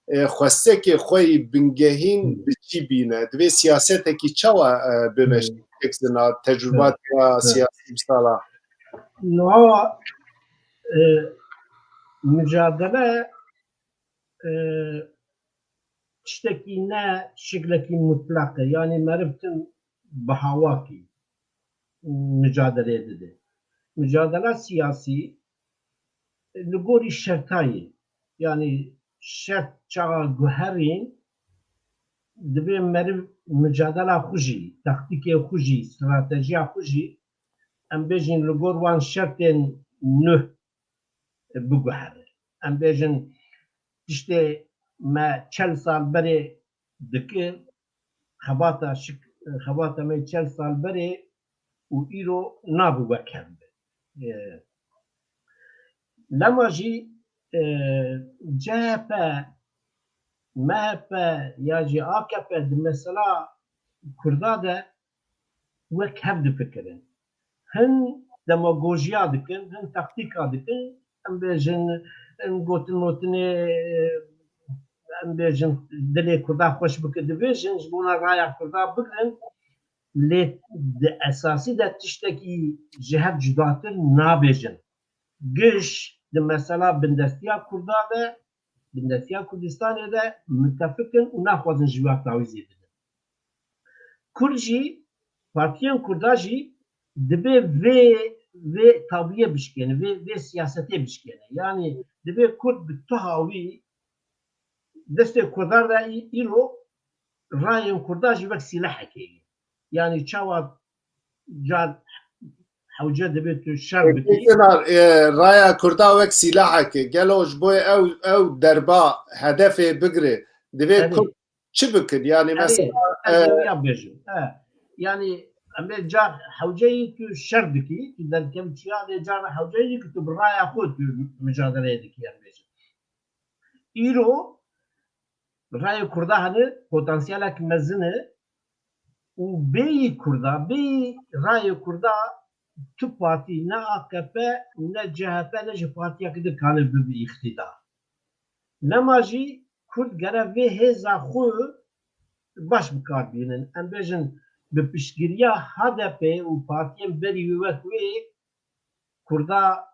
xwestekê xwe yî bingehîn Hmm. bi çî bîne? Divê siyasetekî çawa, e, bimeşî? Hmm. Kek Zinar, tecrubatiya Evet. siyasî bi sala. Niha, e, mücadele, e, tiştekî ne şiklekî mutlaq e. Yani meriv tim bi hawakî mücadeleye dide. Mücadele siyasî, e, li gorî şertayê, yani şert çawa guherîn, divê meriv mücadela xwe jî, taktîkê xwe jî, stratejiya xwe jî, em bêjin li gor wan şertên nuh biguhere. Em bêjin tiştê me çel sal berê dikir, xebata şik-, xebata me çel sal berê û îro nabe wek hev be. E, lema jî, e, C H P, M H P ya jî A K P di mesela Kurda de wek hev difikirin. Hin demagojiya dikin, hin taktîka dikin, em bêjin, hin gotin motinê, em bêjin, dilê Kurda xweş bike, dibêjin, ji bona raya Kurda bigrin, lê di esasî de tiştekî ji hev cudatir nabêjin. Giş di mesela bindestiya Kurda de, bindestiya Kurdistanê de mitefiq in û naxwazin ji wî tawîzê bidin. Kurd jî, partiyên Kurda jî dibe vê, vê tabiyê bişkêne, vê, vê siyasetê bişkêne. Yani dibe Kurd bi tuha wî destê Kurdan de î-, îro rayên Kurda jî wek sîlehekê ye. Yani çawa car hewce dibe tu şer bikî. Pêkê Zinar, e, raya Kurda wek sîlahekê. Gelo ji bo ew, ew derba hedefê bigire, divê Erê. Kurd çi bikin? Yani Erê, mesela, ez e, ê wîya bêjim. He. Yani em ê car hewceyî tu şer dikî, tu derkevçiya lê car hewceyî ku tu bi raya xwe tu mücadeleyê dikî, em bêjin. Îro rayê Kurda hene, potansiyelek mezin e û bêyî Kurda, bêyî rayê Kurda tu partî, ne A K P, ne C H P, ne jî partiyek din kane bibe îqtîdar. Lema jî Kurd gere vê hêza xwe baş bi kar bînin. Em bêjin bi piştgiriya H D P û partiyên berî wê wek wê Kurda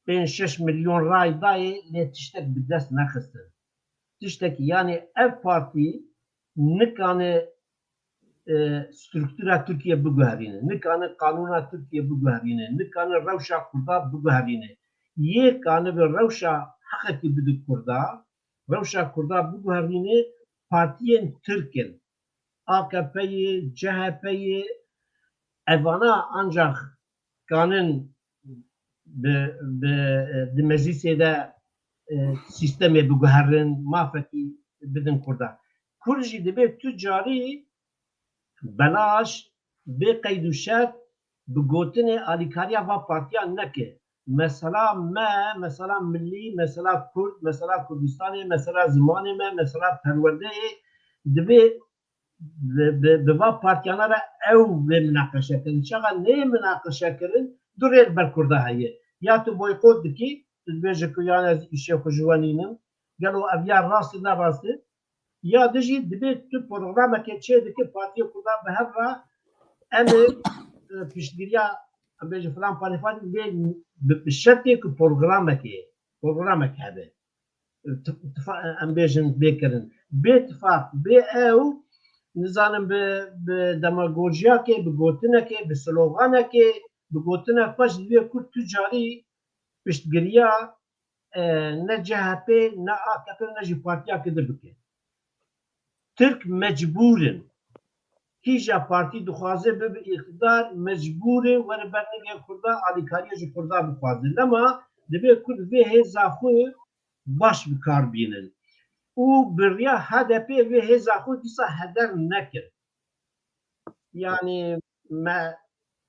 pênc şeş milyon ray dayê lê tiştek bi dest nexistin. Tiştekî, yani ev partî nikane, e, struktura Tirkiye biguherîne, nikane qanûna Tirkiye biguherîne, nikane rewşa Kurda biguherîne. Yê kanibe rewşa heqekî bide Kurda, rewşa Kurda biguherîne, partiyên Tirk in. A K P yê, C H P yê, evana ancax kanin bi, bi, di meclîsê de, e, sîstemê biguherin, mafekî bidin Kurda. Kurd jî dibe tu carî belaş, bê qeyd û şert, bi gotinê alîkariya va partiyan neke. Mesela me, mesela milî, mesela kurd, mesela Kurdistanê, mesela zimanê me, mesela perwerdeyê divê bi, bi, bi va partiyana re ew vê minaqeşe kirin. Çaxa neyê minaqeşe kirin, du rê li ber Kurda heye. Ya tu boykot dikî, tu dibêje ku yan ez îşê xwe ji we nînim. Gelo ev ya rast e, ne rast e? Ya dijî dibê tu programekê çê dike, Partiya Kurdan bi hev re em ê, e, piştgiriya, em bêjin filan parê falan lê bi, bi şertê ku programekê, programek hebe. Tif-, tifa-, em bêjin bê kirin. Bê tifaq, bê ew, nizanim bi, bi demagojiyakê, bi gotinekê, bi sloganekê, bi gotinek xwe ji divê ku tu carî piştgiriya, e, ne C H P, ne A K P, ne jî partiyakê din bike. Tirk mecbûr in. Hîja partî dixwaze bibe îqtidar, mecbûr e were ber nigê Kurda, alîkariyê ji Kurda bixwaze. Lema divê Kurd vê hêza xwe baş bi kar bînin. Û bi riya H D P vê hêza xwe dîsa heder nekin. Yanî me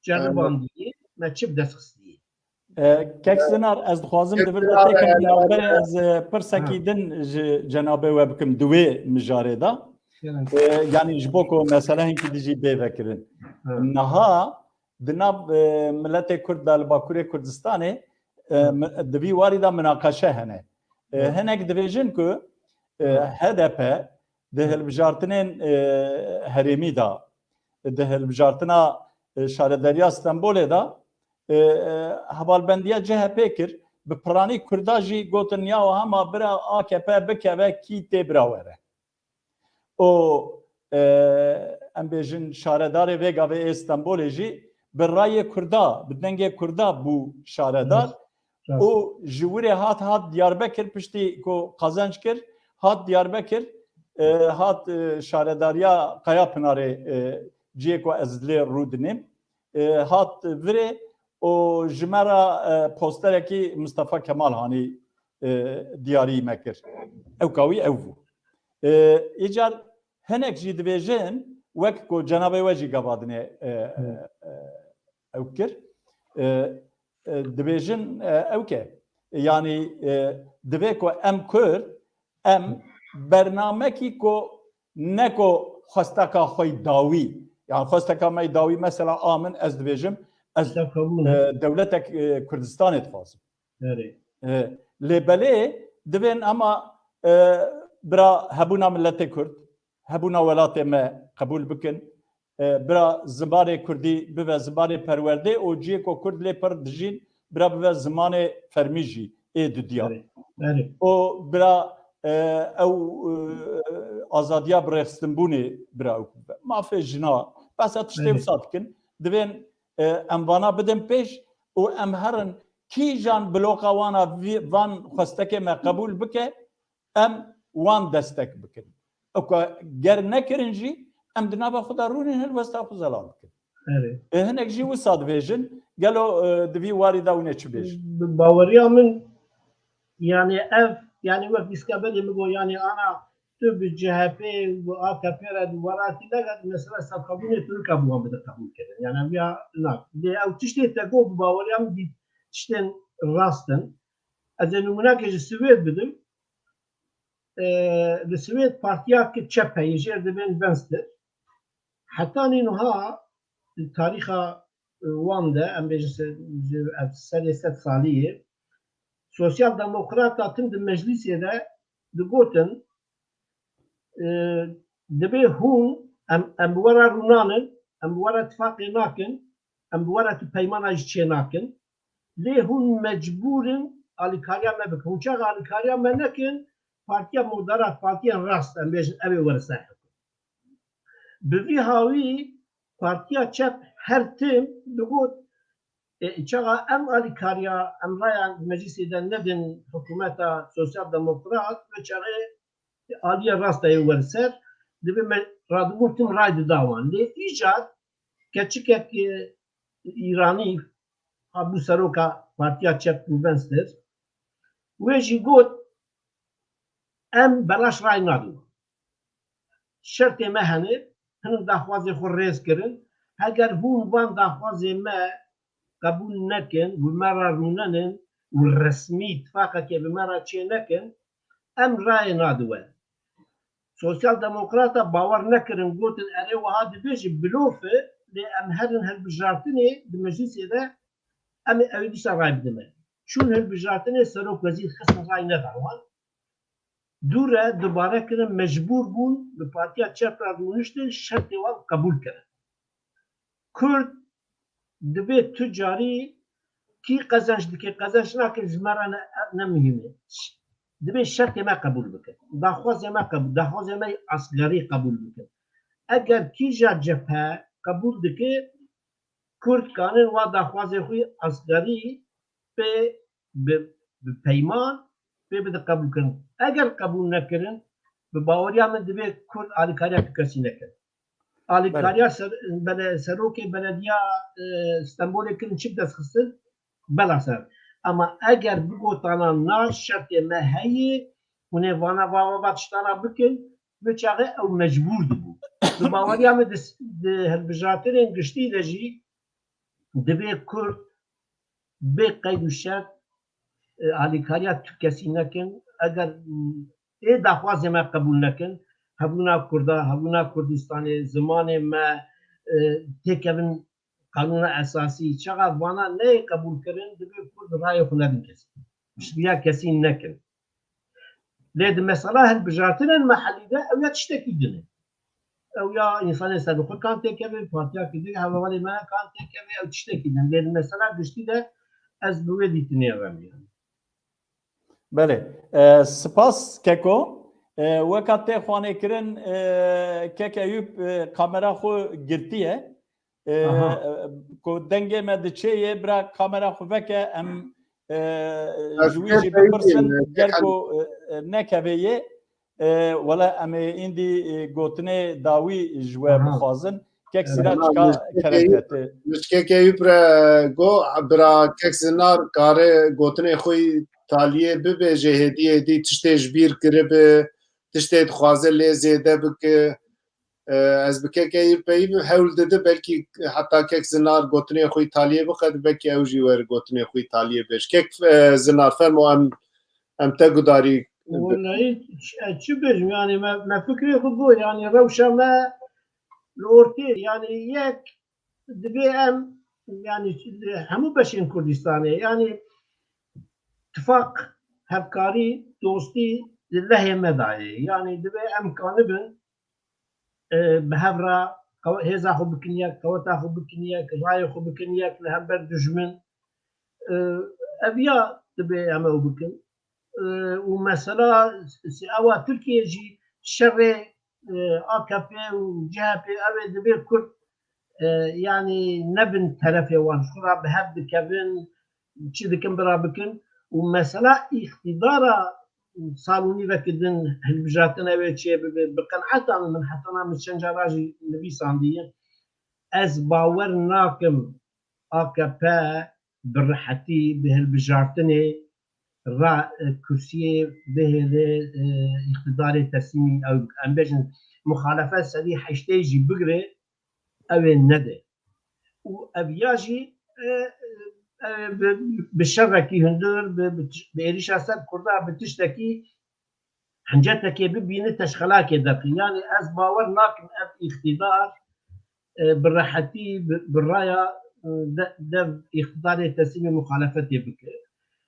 ceribandî, me çi bi dest xistî? E, Kek Zinar, ez dixwazim di vir de têkevim, berê ez, e, pirsekî Ha. din ji cenabê we bikim di wê mijarê de. Şirin. E, yanî ji bo ku mesele hinkî dijî bê vekirin. Ha. Niha di nav, e, miletê Kurd de li Bakurê Kurdistanê, e, Hı. mi-, di vî warî de minaqeşe hene. E, Hı. hinek dibêjin ku, e, Hı. H D P di Hı. hilbijartinên, e, herêmî de, di hilbijartina, e, şaredariya Stenbolê de, e, e, hevalbendiya C H P kir, bi piranî Kurda jî gotin, ya hema bira A K P bikeve, kî tê bira were. Û, e, em bêjin şaredarê vê gavê ê Stenbolê jî bi rayê Kurda, bi dengê Kurda bû şaredar. Rast, rast. Û ji wirê hat, hat Diyarbekir, piştî ku qezenc kir, hat Diyarbekir, e, hat, e, şaredariya Qeyapınarê, e, ciyê ku ez lê rû dinêm, e, hat virê û ji me re, e, posterekî Mistefa Kemal Hanî, e, diyarî me kir. Ewka wî ew bû. E, îcar hinek jî dibêjin, wek ku cenabê we jî gava dinê, e, e, Hı. e, ew kir. E, e, dibêjin, e, ew ke. Yanî, e, divê ku em Kurd, em Hı. bernamekî ku ne ku xwesteka xwe yî dawî, yan xwesteka me yî dawî, mesela a min, ez dibêjim, ez, Şef qebûl e, e. dewletek, e, Kurdistanê dixwazim. Erê. E, lê belê divên ema, e, bira hebûna miletê Kurd, hebûna welatê me qebûl bikin, e, bira zimanê Kurdî bibe zimanê perwerdê û ciyê ku Kurd lê pir dijîn, bira bibe zimanê fermî jî ê dudiya. Erê, erê. Û bira, e, ew, e, azadiya birêxistinbûnê bira ew bibe. Mafê jina, behsa tiştê Erê. wisa dikin. Divên, e, em vana bidin pêş û em herin kîjan bloka wana vî-, van xwestekê me qebûl bike, em wan destek bikin. Ewka ger nekirin jî, em di nava xwe de rûnin, helwesta xwe zelal bikin. Erê. E, hinek jî wisa dibêjin, gelo, e, di vî warî de hûn ê çi bêjin? Bi baweriya min, yani ev, yani wek dîska berê min got, yani ana tu bi C H P û A K P re di welatî negat, mesela sefkabûnê tu nika bi wan bide qebûl kirin. Yani ev ya na. Lê ew tiştê te got bi baweriya min dî tiştên rast in. Ez ê nimûnekê ji Swêd bidim. E, li Swêd partiyek çep heye, jêr dibên Venstre. Heta nî niha li tarîxa, e, wan de, em bêjin se-, ji, ev serê sed salî ye, Sosyal Demokrata tim di meclîsê de digotin, e, dibê hûn, em, em bi we re rûnanin, em bi we re tifaqê nakin, em bi we re tu peymana jî çê nakin. Lê hûn mecbûr in alîkariya me bikin. Hûn çaxa alîkariya me nekin, Partiya Moderat, partiyên rast, em bêjin, ew ê were ser hikum. Bi vî hawî Partiya Çep her tim digot, e, çaxa em alîkariya, em raya meclîsê de nedin hikûmeta Sosyal Demokrat, vê çaxê aliyê rast de yê were ser, divê me radibûn tim ray dida wan. Lê îcar keçikek, e, îranî, ha bû seroka Partiya Çep û Venstre, wê jî got, em belaş ray nadin. Şertê me hene, hinek daxwazê xwe rêz kirin, Eger hûn van daxwazê me qebûl nekin, bi me re rûnenin û resmî tifaqekê bi me re çê nekin, em rayê nade we. Sosyal Demokrata bawer nekirin, gotin, erê, wiha dibêjî, bilof e, lê em herin hilbijartinê di meclîsê de, em ê ew ê dîsa ray bidin me. Çûn hilbijartinê, Serok Wezîr xistin, ray nedan wan. Dû re dubare kirin, mecbûr bûn, bi Partiya Çep re rûniştin, şertê wan qebûl kirin. Kurd divê tu carî kî qezenç dike, qezenç nake, ji me re ne, ne muhîm e. Divê şertê me qebûl bikin. Daxwazê me qebûl, daxwazê me asgerî qebûl bikin. Eger kîja cephe qebûl dike, Kurd kanin wa daxwazê xwe asgerî pê bi, bi peyman pê bide qebûl kirin. Eger qebûl nekirin, bi baweriya min divê Kurd alîkariya tu kesî nekin. Alîkariya ser, bele, serokê belediya, e, Stenbolê kirin çi bi dest xistin? Bela ser. Ama eger bigotana na şertê me heye, hûn ê vana va, va, va tiştana bikin, bi çaxê ew mecbûr dibû. Bi baweriya min di, di hilbijartinên giştî de jî divê Kurd bê qeyd û şert, e, alîkariya tu kesî nekin. Eger, m, ê daxwazê me qebûl nekin, hebûna Kurda, hebûna Kurdistanê, zimanê me, e, têkevin qanûna esasî, çaxa vana neyê qebûl kirin, divê Kurd rayê xwe nedin kesî. Piştgiriya kesî nekin. Lê di mesela hilbijartinên mehellî de ew ya tiştekî din e. Ew ya însanê serbixwe kan têkeve, Partiya Kurdî, hevalê me kan têkeve, ew tiştekî din. Lê di mesela giştî de ez bi wê dîtinê re me. Belê. E, spas Keko. E, weka tê xwanê kirin, e, Kek Eyûp, e, kamera xwe girtiye. E, Aha. e, ku dengê me diçê yê, bira kamera xwe veke, em, e, Ez ji wî pê jî peyvî bipirsin, ne, gel Kek- ku, e, e, nekeve yê. E, wele em ê îndî, e, gotinê dawî ji we Aha. bixwazin. Kek Evet. Sîrac Tamam, ka biz peki- kerek te. Ji Kek Eyûp re got, bira Kek Zinar kare gotinê xwe taliyê bibêje, hêdî hêdî tiştê ji bîr kiribe, tiştê dixwaze lê zêde bike. E, ez bi Kek Eyûp peyv hewl dide, belkî heta Kek Zinar gotinê xwe taliyê bixet, belkî ew jî wer gotinê xwe taliyê bêj. Kek, e, Zinar, fermo, em, em te gudarî. Wellahî, ç-, e, çi bêjim, yani me, me fikrê xwe got, yani rewşa me li ortê, yani yek divê em, yani li hemû beşên Kurdistanê, yani tifaq, hevkarî, dostî di lehê me de ye. Yani divê em kanibin, e, bi hev re qew-, hêza xwe bikin yek, qeweta xwe bikin yek, rayê xwe bikin yek li hember dijmin. E, ev ya divê em ew bikin. E, û mesela s-, ewa Tirkiye jî şerê, e, A K P û C H P ew ê divê Kurd, e, yani nebin terefê wan, ji xwe re bi hev dikevin, çi dikin bira bikin. Û mesela îqtîdara salonî vekidin hilbijartin ew ê çê bibe. Bi qenaeta min, min hetana min çend cara jî nivîsandiye. Ez bawer nakim A K P bi rehetî bi hilbijartinê re, e, kursiyê bihêle, e, îqtidarê teslîmî ew bike. Em bêjin muxalefet sedî heştê jî bigire, ew ê nede. Û ev ya jî, e, e, bi, bi şerekî hundir, bi, bi, bi êrîşa ser Kurda, bi tiştekî hincetekê bibîne teşxelakê derxe. Yani ez bawer nakim ev îqtîdar, e, bi rehetî, bi, bi raya, e, de, dev îqtidarê teslîmê muxalefetê bike.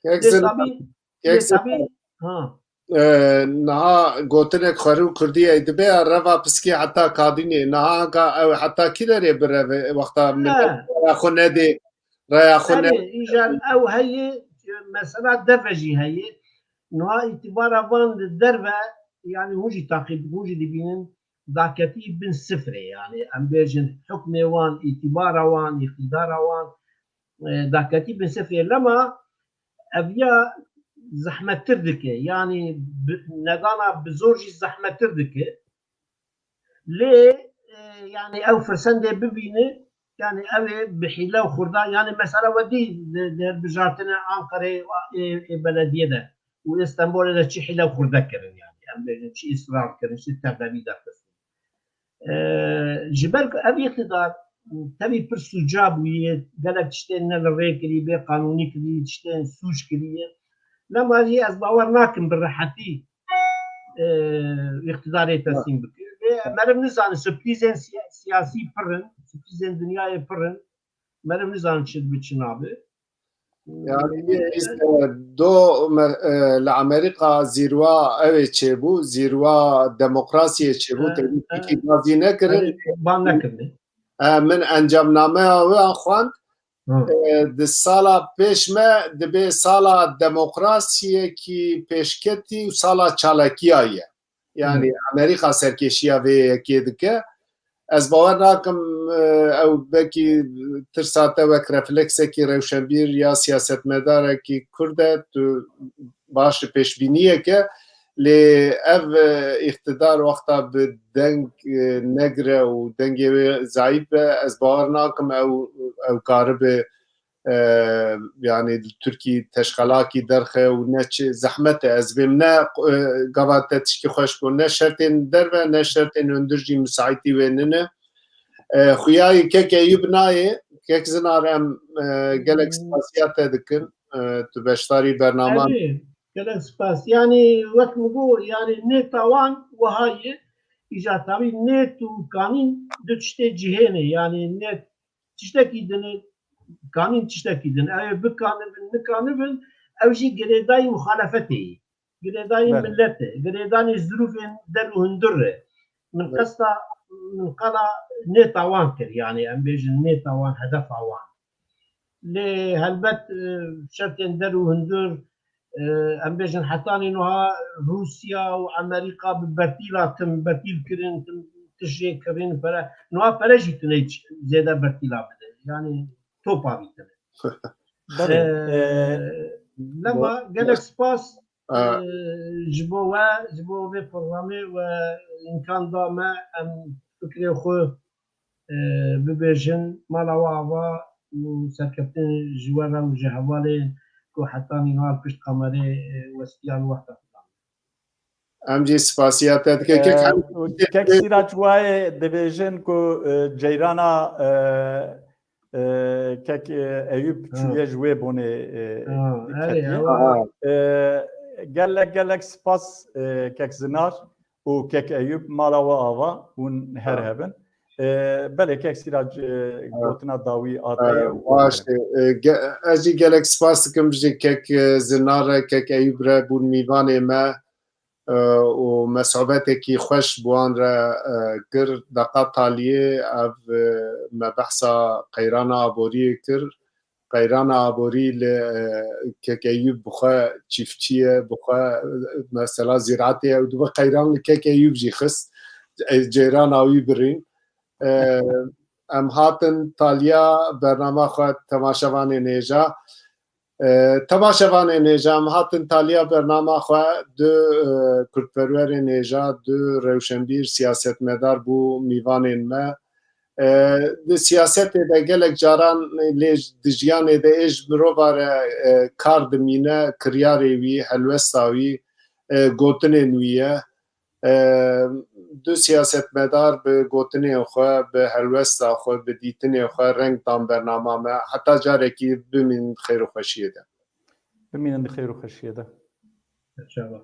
Lê tabî, lê tabî, ha. E, niha gotinek xwerî û kurdî ey dibe ya reva piskî heta kadînê. Niha ka ew heta kî derê bireve wexta millet raya xwe nedê, raya xwe ne. Erê, îcar ew heye, mesela derve jî heye. Niha îtibara van li derve, yani hûn jî taqîb, hûn jî dibînin, daketî bin sifrê, yani em bêjin hukmê wan, îtibara wan, îqtîdara wan, e, daketî bin sifrê. Lema ev ya zehmettir dike, yani bi, nedana bi zor jî zehmettir dike. Lê, e, yani ew firsendê bibîne, yani ew ê bi hîle û xurda, yani mesela we dî di, di hilbijartinê Anqerê ê, ê belediyê de û Stenbolê de çi hîle û xurde kirin, yani em bêjin çi israr kirin, çi tevdevî derxistin. E, ji ber ku ev îqtidar tevî pir sûca bûye, gelek tiştên ne li rê kirî, bê qanûnî kirî, tiştên sûc kiriye. Lema jî ez bawer nakim bi rehetî, e, îqtidarê teslîm bike. Lê meriv nizane, sürprîzên siya-, siyasî pir in, sürprîzên dinyayê pir in. Meriv nizane çi dibe, çi nabe. Yani, e, do me-, e, li Amerîka zîrwa ew ê çêbû, zîrwa demokrasiyê çêbû, e, tevî e, pêkî bazî nekirin. Erê, ban nekirine. E, min encamnameya wê xwend. Hı. E, di sala pêş me dibe sala demokrasiyekî pêşketî û sala çalakiya ye. Yani, Hı. Amerîka serkêşiya vê yekê dike. Ez bawer nakim, e, ew belkî tirsa te wek refleksekî rewşenbîr ya siyasetmedarekî Kurd e, tu baş pêşbîniyeke, lê ev, e, îqtidar wexta bi deng, e, negire û dengê wê zayîf be, ez bawer nakim ew, ew karibe, e, yani li Tirkî teşqelakî derxe û ne çi zehmet e. Ez bêm ne, e, gava te tişkî xweş bû, ne şertên derve, ne şertên hundir jî misaîtî wê nine. E, xuyayî kek Eyûb nayê, kek Zinar em, e, gelek spasiya te dikin. E, tu beşdarî bernama Erê, gelek spas. Yani wek min got, yani nêta wan wiha ye, îja tawî nêt û kanîn du tiştê cihê ne. Yani nêt tiştekî din e, kanîn tiştekî din. Ew ê bikanibin, nikanibin, ew jî girêdayî muxalefetê ye. Girêdayî Belê. Millet e, girêdanê zirûfên der û hundir e. Min Belê. Qesta, min qala nêta wan kir, yani em bêjin nêta wan, hedefa wan. Lê helbet, e, şertên der û hundir, e, em bêjin hetanî niha Rûsya û Amerîka bi bertîla tim bertîl kirin, tim tiştê kirin, pere, niha pere jî tune ç-, zêde bertîla bide. Yani topa bî tune. Belê, E, e, lema bo-, gelek spas, e, ji bo we, ji bo vê programê we îmkan da me em fikrê xwe, e, bibêjin. Mala we ava û serkeftin ji we re û ji hevalên ku hetanî niha li pişt kamerê, e, westiyan wexta xwe dan. Em jî spasiya te dike. Kek E, Hemîd, û kek Sîrac wayê dibêjin ku, e, ceyrana, e, e, kek, e, Eyûb Ha. Çûye ji wê bonê, e, Ha, erê, ketiye. Ewa. E, gelek, gelek spas, e, kek Zinar û kek Eyûb, mala we ava, hûn her Ha. hebin. E, belê, kek Sîrac, e, Ha. gotina dawî Ha, hateye û baş e, e, ge-, ez jî gelek spas dikim ji kek, e, Zinar re, kek Eyûb re bûn mîvanê me, e, û me sohbetekî xweş bi wan re, e, kir. Deqa taliyê ev, e, me behsa qeyrana aboriyê kir. Qeyrana aborî li, e, kek Eyûb bi xwe çîftçî ye, bi xwe, e, mesela zîratê ye û dibe qeyran li kek Eyûb jî xist. E, ceyrana wî birîn. E, em hatin taliya bernama xwe temaşevanên hêja. E, temaşevanên hêja, em hatin taliya bernama xwe, du, e, kurdperwerên hêja, du rewşenbîr, siyasetmedar bû mîvanên me. E, di siyasetê de gelek caran lê di jiyanê de ê ji mirova re, e, kar dimîne, kiryarê wî, helwesta wî, e, gotinên wî ye. E, du siyasetmedar bi gotinên xwe, bi helwesta xwe, bi dîtinên xwe reng dan bernama me. Heta carekî bimînin xêr û xweşiyê de. Bimînin di xêr û xweşiyê de. Çava.